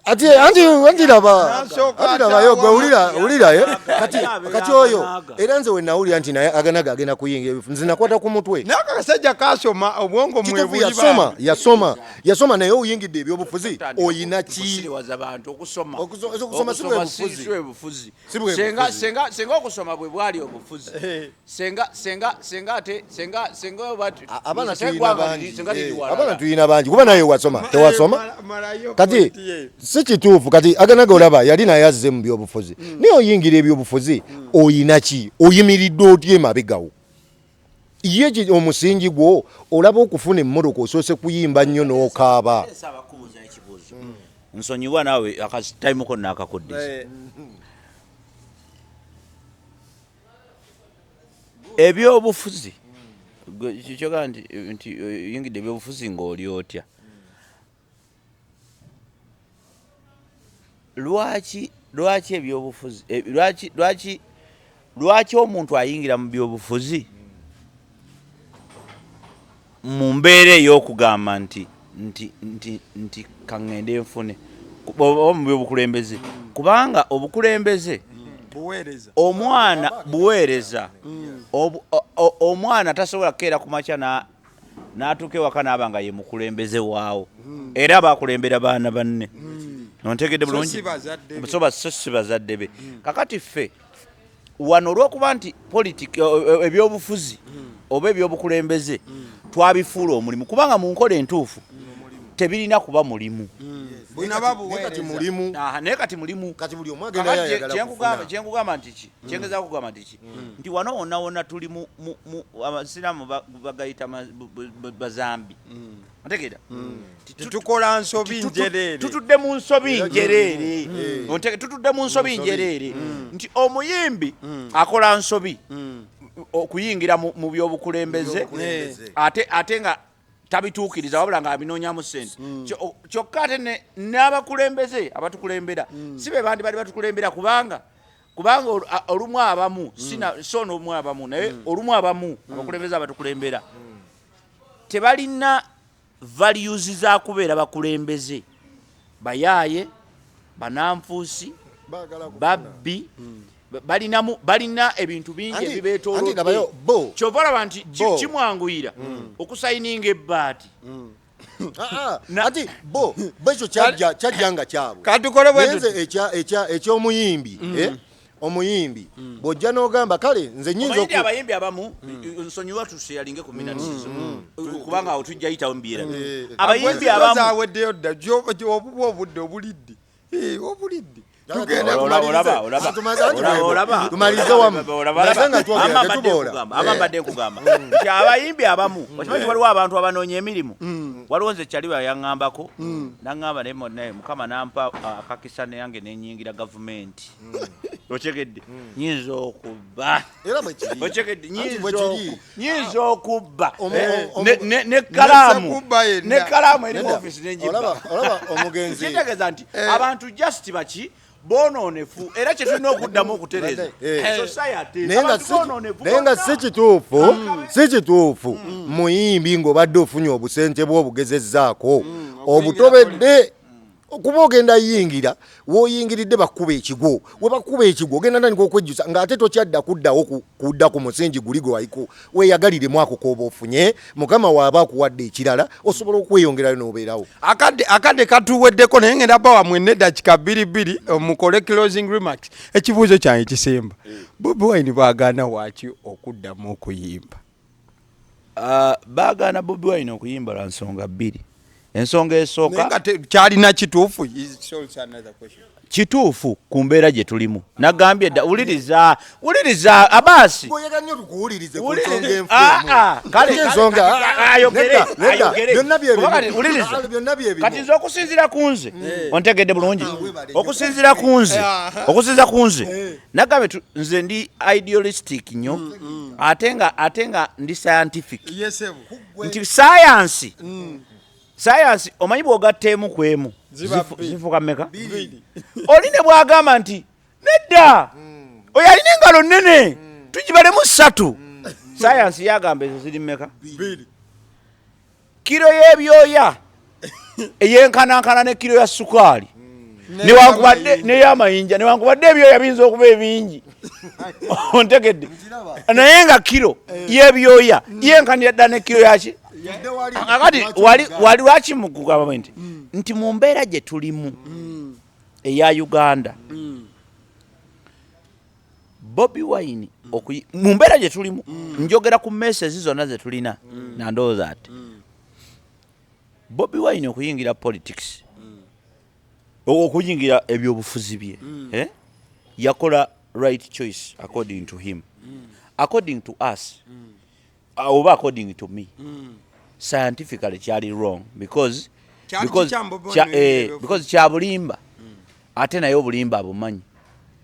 Ati anti anti laba, anti labayo gwe, wulira, wulira, eh? Kati oyo era nze we nawulira nti naye aganaga agenda kuyingira ebifu, nze nakwata ku mutwe. Naye akasajja kasoma, obwongo. Kituufu, yasoma, yasoma, yasoma, naye oyingidde ebyobufuzi oyina ki? Kusiriwaza bantu okusoma. Okusoma si bwe bufuzi. Si bwe bufuzi. Si bwe Senga bufuzi. Senga okusoma bwe bwali obufuzi, senga ate senga oba Abaana senga tuyina eggwanga bangi, senga liri walala. Abaana tuyina bangi, kuba naye wasoma, tewasoma. Kati si kituufu. Kati aganaga olaba yali naye azze mu byobufuzi, naye oyingira ebyobufuzi oyina ki? Oyimiridde otya emabegawo? Ye omusingi gwo olaba okufuna emmotoka osoose kuyimba nnyo n'okaaba. Nsaba kubuuza ekibuuzo, nsonyiwa naawe akatayimu ko naakakuddisa. Ebyobufuzi, kyogaa nti oyingidde ebyobufuzi ng'oli otya? Lwaki ebyobufuzi, lwaki omuntu ayingira mu byobufuzi mu mbeera ey'okugamba nti kaŋŋende nfune, oba mu byobukulembeze? Kubanga obukulembeze buweereza. Omwana buweereza. Omwana tasobola kukeera ku makya n'atuuka ewaka n'aba nga ye mukulembeze waawo, era bakulembera baana banne. Ontegedde bulungi? Si bazadde be. So si bazadde be. Kakati ffe wano olwokuba nti ebyobufuzi oba ebyobukulembeze twabifuula omulimu, kubanga mu nkola entuufu tebirina kuba mulimu. Bunaba Naye kati buweereza. Mulimu. Aha, naye kati mulimu. Kati buli omu agenda Kakati ayagala kufuna. Kyenkugamba nti ki, kyengezaako kugamba nti ki, nti wano wonna wonna tuli mu abasiraamu bagayita bazambi. Otegeera? Tetukola nsobi njereere. Tutudde mu nsobi njereere. Tutudde mu nsobi njereere nti omuyimbi akola nsobi okuyingira mu byobukulembeze, Byobukulembeze. ate nga tabituukiriza, wabula nga abinoonyamu ssente. Kyokka ate n'abakulembeze abatukulembera si be bandi bali batukulembera, kubanga olumu abamu sina so n'olumu abamu, naye olumu abamu abakulembeze abatukulembera tebalina values za kubeera bakulembeze. Bayaaye, bananfuusi, Baagala kufuna. babbi, balinamu, balina ebintu bingi Anti ebibeetoolodde. labayo, bo Kyova olaba nti kimwanguyira okusayininga ebbaati. Ah, ah, ati bo ekyo kyajja nga kyabwe. Katukole bwe Naye nze tuti. eky'omuyimbi, eh? Omuyimbi bw'ojja n'ogamba kale nze nyinza Omanyi nti abayimbi abamu, nsonyiwa, tusharinge ku minutes zo, kubanga awo tujja yitawo mbyera. Abayimbi abamu Zaweddeyo dda. Obuba obudde obulidde. Obulidde. Tugenda. Olaba, olaba. Olaba. Tumalirize wamu. Olaba, Naye nga twogera, Ama mbadde tetuboola. nkugamba, ama mbadde nkugamba nti abayimbi abamu, okimanyi nti waliwo abantu abanoonya emirimu. Waliwo nze kyaliwa yaŋŋambako, naŋŋamba naye naye Mukama nampa akakisa neyange nenyingira gavumenti, okyegedde, nyinza okubba. Era bwe kiri. Okyegedde? Anti Nyinza bwe kiri. Nyinza okubba Omu- nekalaamu Nekubba yenna. nekalaamu eri mu Nedda. ofisi nenjibba. Olaba omugenzi Kitegeeza nti abantu just baki bonoonefu, era kyetulina okuddamu okutereeza society. Naye nga Abantu bonoonefu naye nga bonna. si kituufu, si kituufu muyimbi ng'obadde ofunye obusente bw'obugezezzaako obutobedde kuba ogenda yingira w'oyingiridde bakuba ekigwo. We bakuba ekigwo ogenda tandika okwejjusa ng'ate tokyadda kuddawo kudda ku musingi guli gwe waliko. Weeyagaliremu ako k'oba ofunye. Mukama waaba akuwadde ekirala, osobola okweyongerayo n'obeerawo. Akadde katuweddeko, naye ngenda bawa mwenna eddakiika bbiri bbiri mukole closing remarks. Ekibuuzo kyange kisemba: Bobi Wine baagaana waaki okuddamu okuyimba? Baagaana Bobi Wine okuyimba lwa nsonga bbiri. Ensonga Naye esooka, nga kyalina kituufu is also another question. Kituufu ku mbeera gye tulimu. Nagambye dda, wuliriza, wuliriza abaasi. Oyagala nnyo tukuwulirize ku Wuliriza. nsonga enfu Ah, emu. ah, kale, Ensonga, kale, ah, ah, ayogere, nedda, nedda, ayogere. byonna bye Kuba bimu. kati, wuliriza. Ah, byonna bye bimu. Kati nze okusinziira ku nze, ontegedde bulungi, webale nnyo. okusinziira ku nze, okusinziira ku nze, nagambye nze ndi idealistic nnyo, ate nga ndi scientific, nti sayansi omanyi bw'ogatta emu ku emu Ziba bbiri. Zifuuka mmeka? Oli ne bw'agamba nti nedda, oyo alina engalo nnene, tugibalemu ssatu, sayansi yagamba ezo ziri mmeka? Kiro y'ebyoya eyenkanankana ne kiro ya sukaali, newankubadde neyamayinja, newankubadde ebyoya biyinza okuba ebingi, ontegedde, naye nga kiro y'ebyoya yenkanira ddala ne kiro yaki. Akati wali lwaki mukugamba bwe nti mu mbeera gye tulimu eya Uganda, Bobi Wine mu mbeera gye tulimu, njogera ku mesezi zonna ze tulina, nandowooza ati Bobi Wine okuyingira politics, okuyingira ebyobufuzi bye, eh? Yakola right choice according to him. According to us, oba according to me, scientifically kyali wrong because Kyali because kikyamu Bobi Wine oyingira ebyobufuzi. Because kyabulimba, ate naye obulimba abumanyi.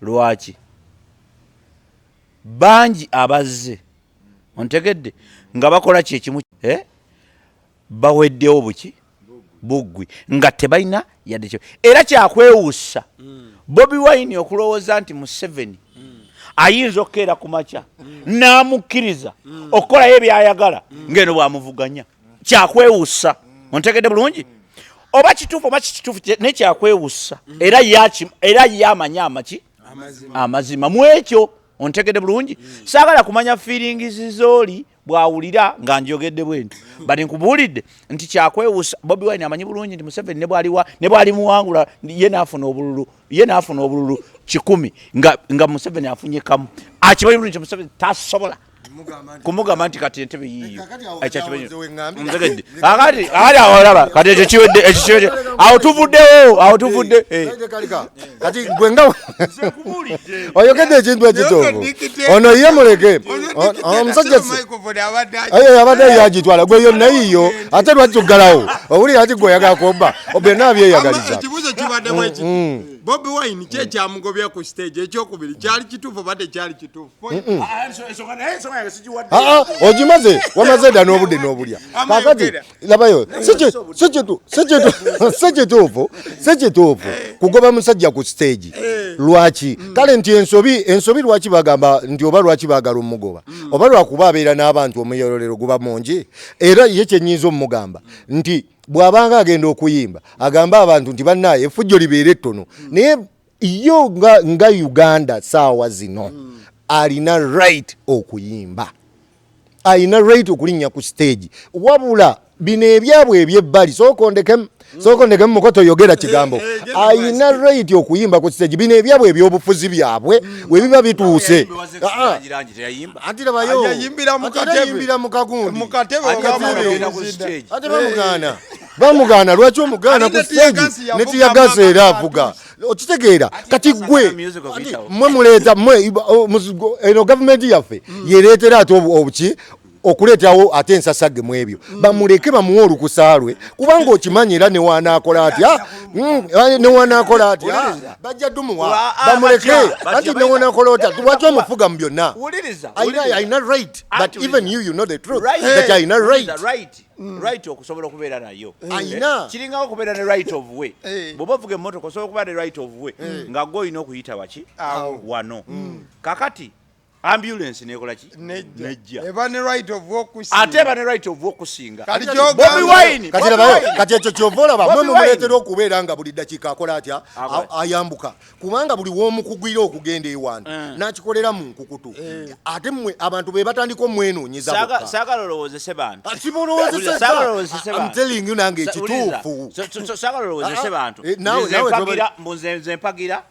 Lwaki bangi abazze, ontegedde, nga bakola kyekimu, eh? Baweddewo buki buggwi nga tebalina yadde kyo. Era kyakwewuusa Bobi Wine okulowooza nti Museveni ayinza okukeera ku makya n'amukkiriza okukolayo ebyayagala ng'eno bwamuvuganya. Kyakwewuusa, ontegedde bulungi, oba kituufu oba kikituufu, naye kyakwewuusa. Era ye amanyi amaki amazima mu ekyo, ontegedde bulungi. Saagala kumanya feelings z'oli bw'awulira nga njogedde bwe nti, but nkubuulidde nti kyakwewuusa. Bobi Wine amanyi bulungi nti Museveni ne bwali muwangula, ye n'afuna obululu 100, nga Museveni afunye kamu, akimanyi bulungi nti Museveni tasobola kumugamba nti kati entebe yiiyo. Kakati awo Ekyo akimanyi. nze weŋŋambira. Ntegedde. Kakati awo olaba kati ekyo kiwedde, ekyo kiwedde, awo tuvuddewo, awo tuvudde. Kalika. Kati gwe nga oyogedde ekintu ekituufu, ono ye muleke. Omusajja ayo abadde yagitwala gwe yonna yiyo, ate lwaki tuggalawo? Owulira ati gwe oyagala kwobba byonna byeyagaliza. Ekibuuzo kibaddemu eki: Bobi Wine ki ekyamugobya ku stage? Ekyokubiri, kyali kituufu oba tekyali kituufu? Aa, ogimaze, wamaze dda n'obudde n'obulya. Ama Kakati yogera. labayo, si kituufu kugoba musajja ku stage. Lwaki? Kale nti ensobi lwaki bagamba nti oba lwaki baagala omugoba, oba lwakuba abeera n'abantu, omuyololero guba mungi. Era ye kyenyinza omugamba nti bw'abanga agenda okuyimba, agambe abantu nti bannaaye effujjo libeere ettono. Naye yo nga Uganda saawa zino alina right okuyimba, alina right okulinnya ku stage. Wabula bino ebyabwe ebyebbali, sooka ondekemu. Sooka ondekemu muko, toyogera kigambo. Eh, eh, Ayina right okuyimba ku stage. Bino ebyabwe ebyobufuzi byabwe we biba bituuse. Ah, ah. Anti labayo. Yayimbira mu Ate era katebe. yayimbira mu kagundi. Mu katebe Ate oba mu katebe. ku stage. Ate bamugaana, bamugaana. Lwaki omugaana Ate ku ne stage? tear gas Ne yavuga tear gas era amaka avuga, okitegeera? Kati gwe music ati okuyitawo. mmwe muleeta mmwe eno gavumenti yaffe yereetera ate obuki okuleetawo ate ensasagge mu ebyo. Bamuleke, bamuwe olukusa lwe, kubanga okimanyi era newanaakola atya, newanaakola atya, Wuliriza. bajja dumuwa. Batya, Bamuleke. batya, Anti newanaakola otya, lwaki omufuga mu byonna? Wuliriza, Alina wuliriza. alina right, but Anti even wuliriza. you know the truth Right. that alina right. Wuliriza, right okusobola okubeera nayo. Ayina. Kiringawo okubeera ne right of way. Bw'oba ovuga emmotoka, osobola okubeera ne right of way nga gwe olina okuyita waki? Awo. Wano kakati ambulance nekola ki? Nejja. Nejja. Eba ne right of okusinga. Ate eba ne right of okusinga. Kati Bobi ky'ogamba- Wine, Kati Bobi labayo, Wine. kati ekyo kyova olaba mwe Bobi mumuleetera Wine. okubeera nga buli ddakiika akola atya? Akola. Ayambuka, kubanga buli w'omukugwira okugenda ewantu n'akikolera mu nkukutu, ate mmwe abantu be batandika omwenoonyeza bokka. Saagala olowoozese bantu. Simulowoozesa. Saagala olowoozese I'm bantu. telling you, nange ekituufu. Saagala olowoozese Ah, bantu. eh, Nze naawe mpagira, mbu nze mpagira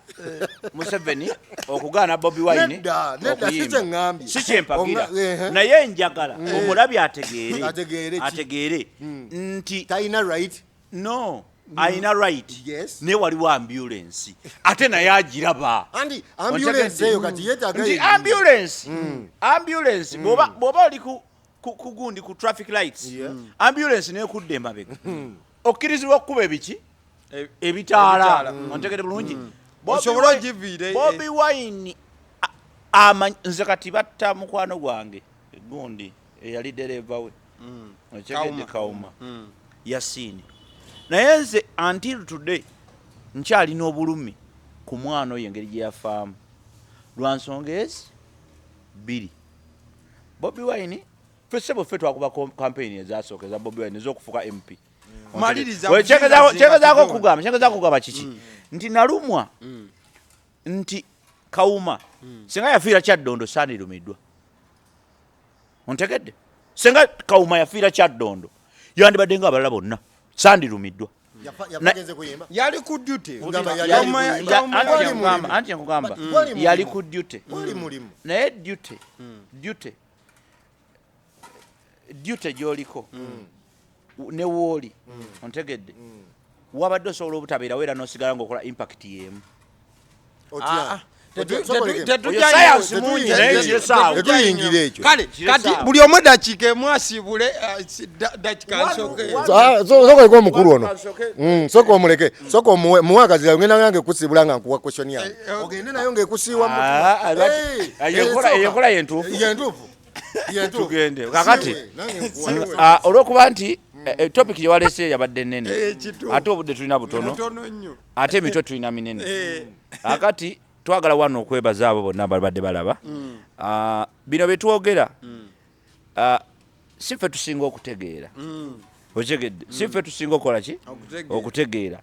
Museveni okugaana Bobi Wine Nedda, nedda, si okuyimba. kye ŋŋambye. Si kyempagira. Ehe. Naye njagala omulabi ategeere. Ategeere ki? Ategeere nti Talina right. No, alina right. Yes. Naye waliwo ambulance, ate naye agiraba. Andi ambulance eyo kati yeetaaga Nti yennyini. ambulance bw'oba oli ku gundi, ku traffic lights, ambulance nekudda emabega, okkirizibwa okukuba ebiki? Ebitaala. Ebitaala. Ontegere bulungi? Bobi Osobole Wine- ogiviira, Bobi Wine nze kati batta mukwano gwange gundi eyali dereva we, okitegedde? Kauma. Kauma Yasiini. Naye nze until today nkyalina obulumi ku mwana oyo, engeri gye yafaamu, lwa nsonga ezi bbiri. Bobi Wine, ffe ssebo, ffe twakuba campaign ezasooka eza Bobi Wine ez'okufuka MP. Maliriza. We, Kuzinga. kyengezaako okugamba kiki? Nti nalumwa nti Kawuma singa yafiira Kyaddondo, saanirumiddwa. Ontegedde? Singa Kawuma yafiira Kyaddondo, yandibadde nga abalala bonna, sandirumiddwa. Yafa agenze kuyimba. Yali ku duty. Ngamba yali Kauma ali kuyimba. Kauma Wali yali- mulimu. Anti nkugamba, Wali mulimu. yali ku duty. Wali mulimu. Naye duty gyoliko ne wooli, ontegedde, wabadde osobola obutabeerawo era nosigala ngaokola impact yemu. Otya? Ah, Otya? Sokoleke. Oyo science mungi, naye kiresaawo. Tetuyingira ekyo. Kale Kiresaawo. kati buli omu dakiika emu asiibule, dakiika nsooke. Ah, sokoleka omukulu ono. Soka omuleke, soka omuwe, muwe akazira. Ngenda nange kusibula nga nkuwa question yange, ogende nayo ng'ekusiiwa mu Ah, ah, Eh, sooka. enkola yentuufu. Yentuufu. Yentuufu. Tugende. Kakati Siwe, nange nkuwa. Olwokuba nti topic gye waleese yabadde nnene, Kituufu. ate obudde tulina butono, Butono nnyo. ate emitwe tulina minene. Akati twagala wano okwebaza abo bonna ababadde balaba. Bino byetwogera, si ffe tusinga okutegeera, okitegedde? Si ffe tusinga okukola ki? Okutegeera. Okutegeera.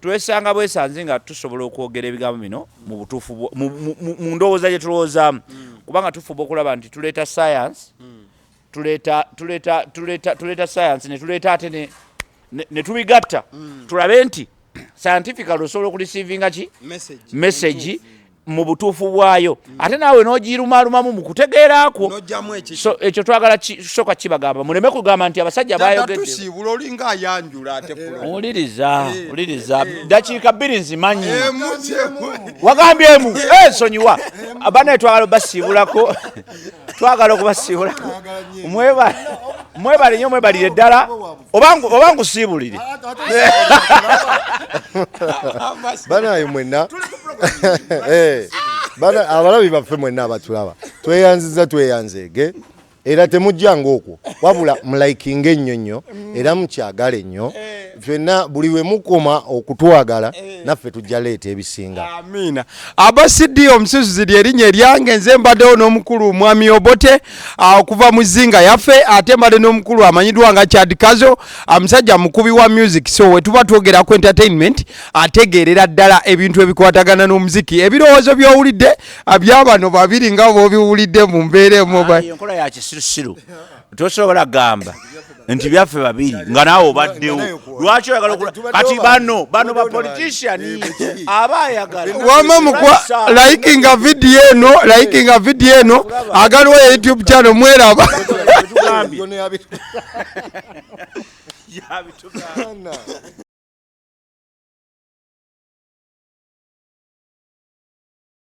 Twesanga bwesanze nga tusobola okwogera ebigambo bino mu butuufu mu ndowooza gye tulowoozaamu, kubanga tufuba okulaba nti tuleeta science, tuleeta science ne tuleeta ate ne tubigatta, tulabe nti scientifically osobola okureceivinga ki? Message. Message mu butuufu bwayo, ate naawe n'ogirumalumamu mu kutegeera kwo. N'ojjamu ekiki. So ekyo twagala sooka kibagamba, muleme kugamba nti abasajja bayogedde. Tusiibula, olinga ayanjula ate pula. Wuliriza, wuliriza, dakiika 2 nzimanyi. Emu kyemu. Wagambye emu. Nsonyiwa banaye, twagala obasiibulako, twagala okubasiibulako. Mwebale nnyo, mwebalire ddala. Oba nkusiibulire? Banaye mwenna, abalabi baffe mwenna abatulaba, tweyanziza, tweyanzeege, era temujjanga okwo, wabula mulikinga ennyo nnyo era mukyagale nnyo. Ffenna buli we mukoma okutwagala, naffe tujja leeta ebisinga. Amiina. Abasidi omususuzi lyerinnya eryange. Nze mbaddewo n'omukulu Mwami Obote, okuva mu zinga yaffe, ate mbadde n'omukulu amanyiddwa nga Chad Kazo, musajja mukubi wa music. So we tuba twogera ku entertainment, ategeerera ddala ebintu ebikwatagana n'omuziki. Ebirowoozo by'owulidde, byabano babiri nga bw'obiwulidde mu mbeera emu. Eyo enkola ya kisirusiru, tosobola gamba. Nti byaffe babiri nga naawe obaddewo. Nga naye kwoli. Lwaki oyagala Kati tubaddewo kati bangi. bano bano ba Tubaddewo bangi. politician Eh, bwe kiri. aba ayagala Wama mukwa likinga video eno, likinga video eno, agaliwo ya YouTube channel mweraba. Tugambye. Yona Yabitugambye. Ana.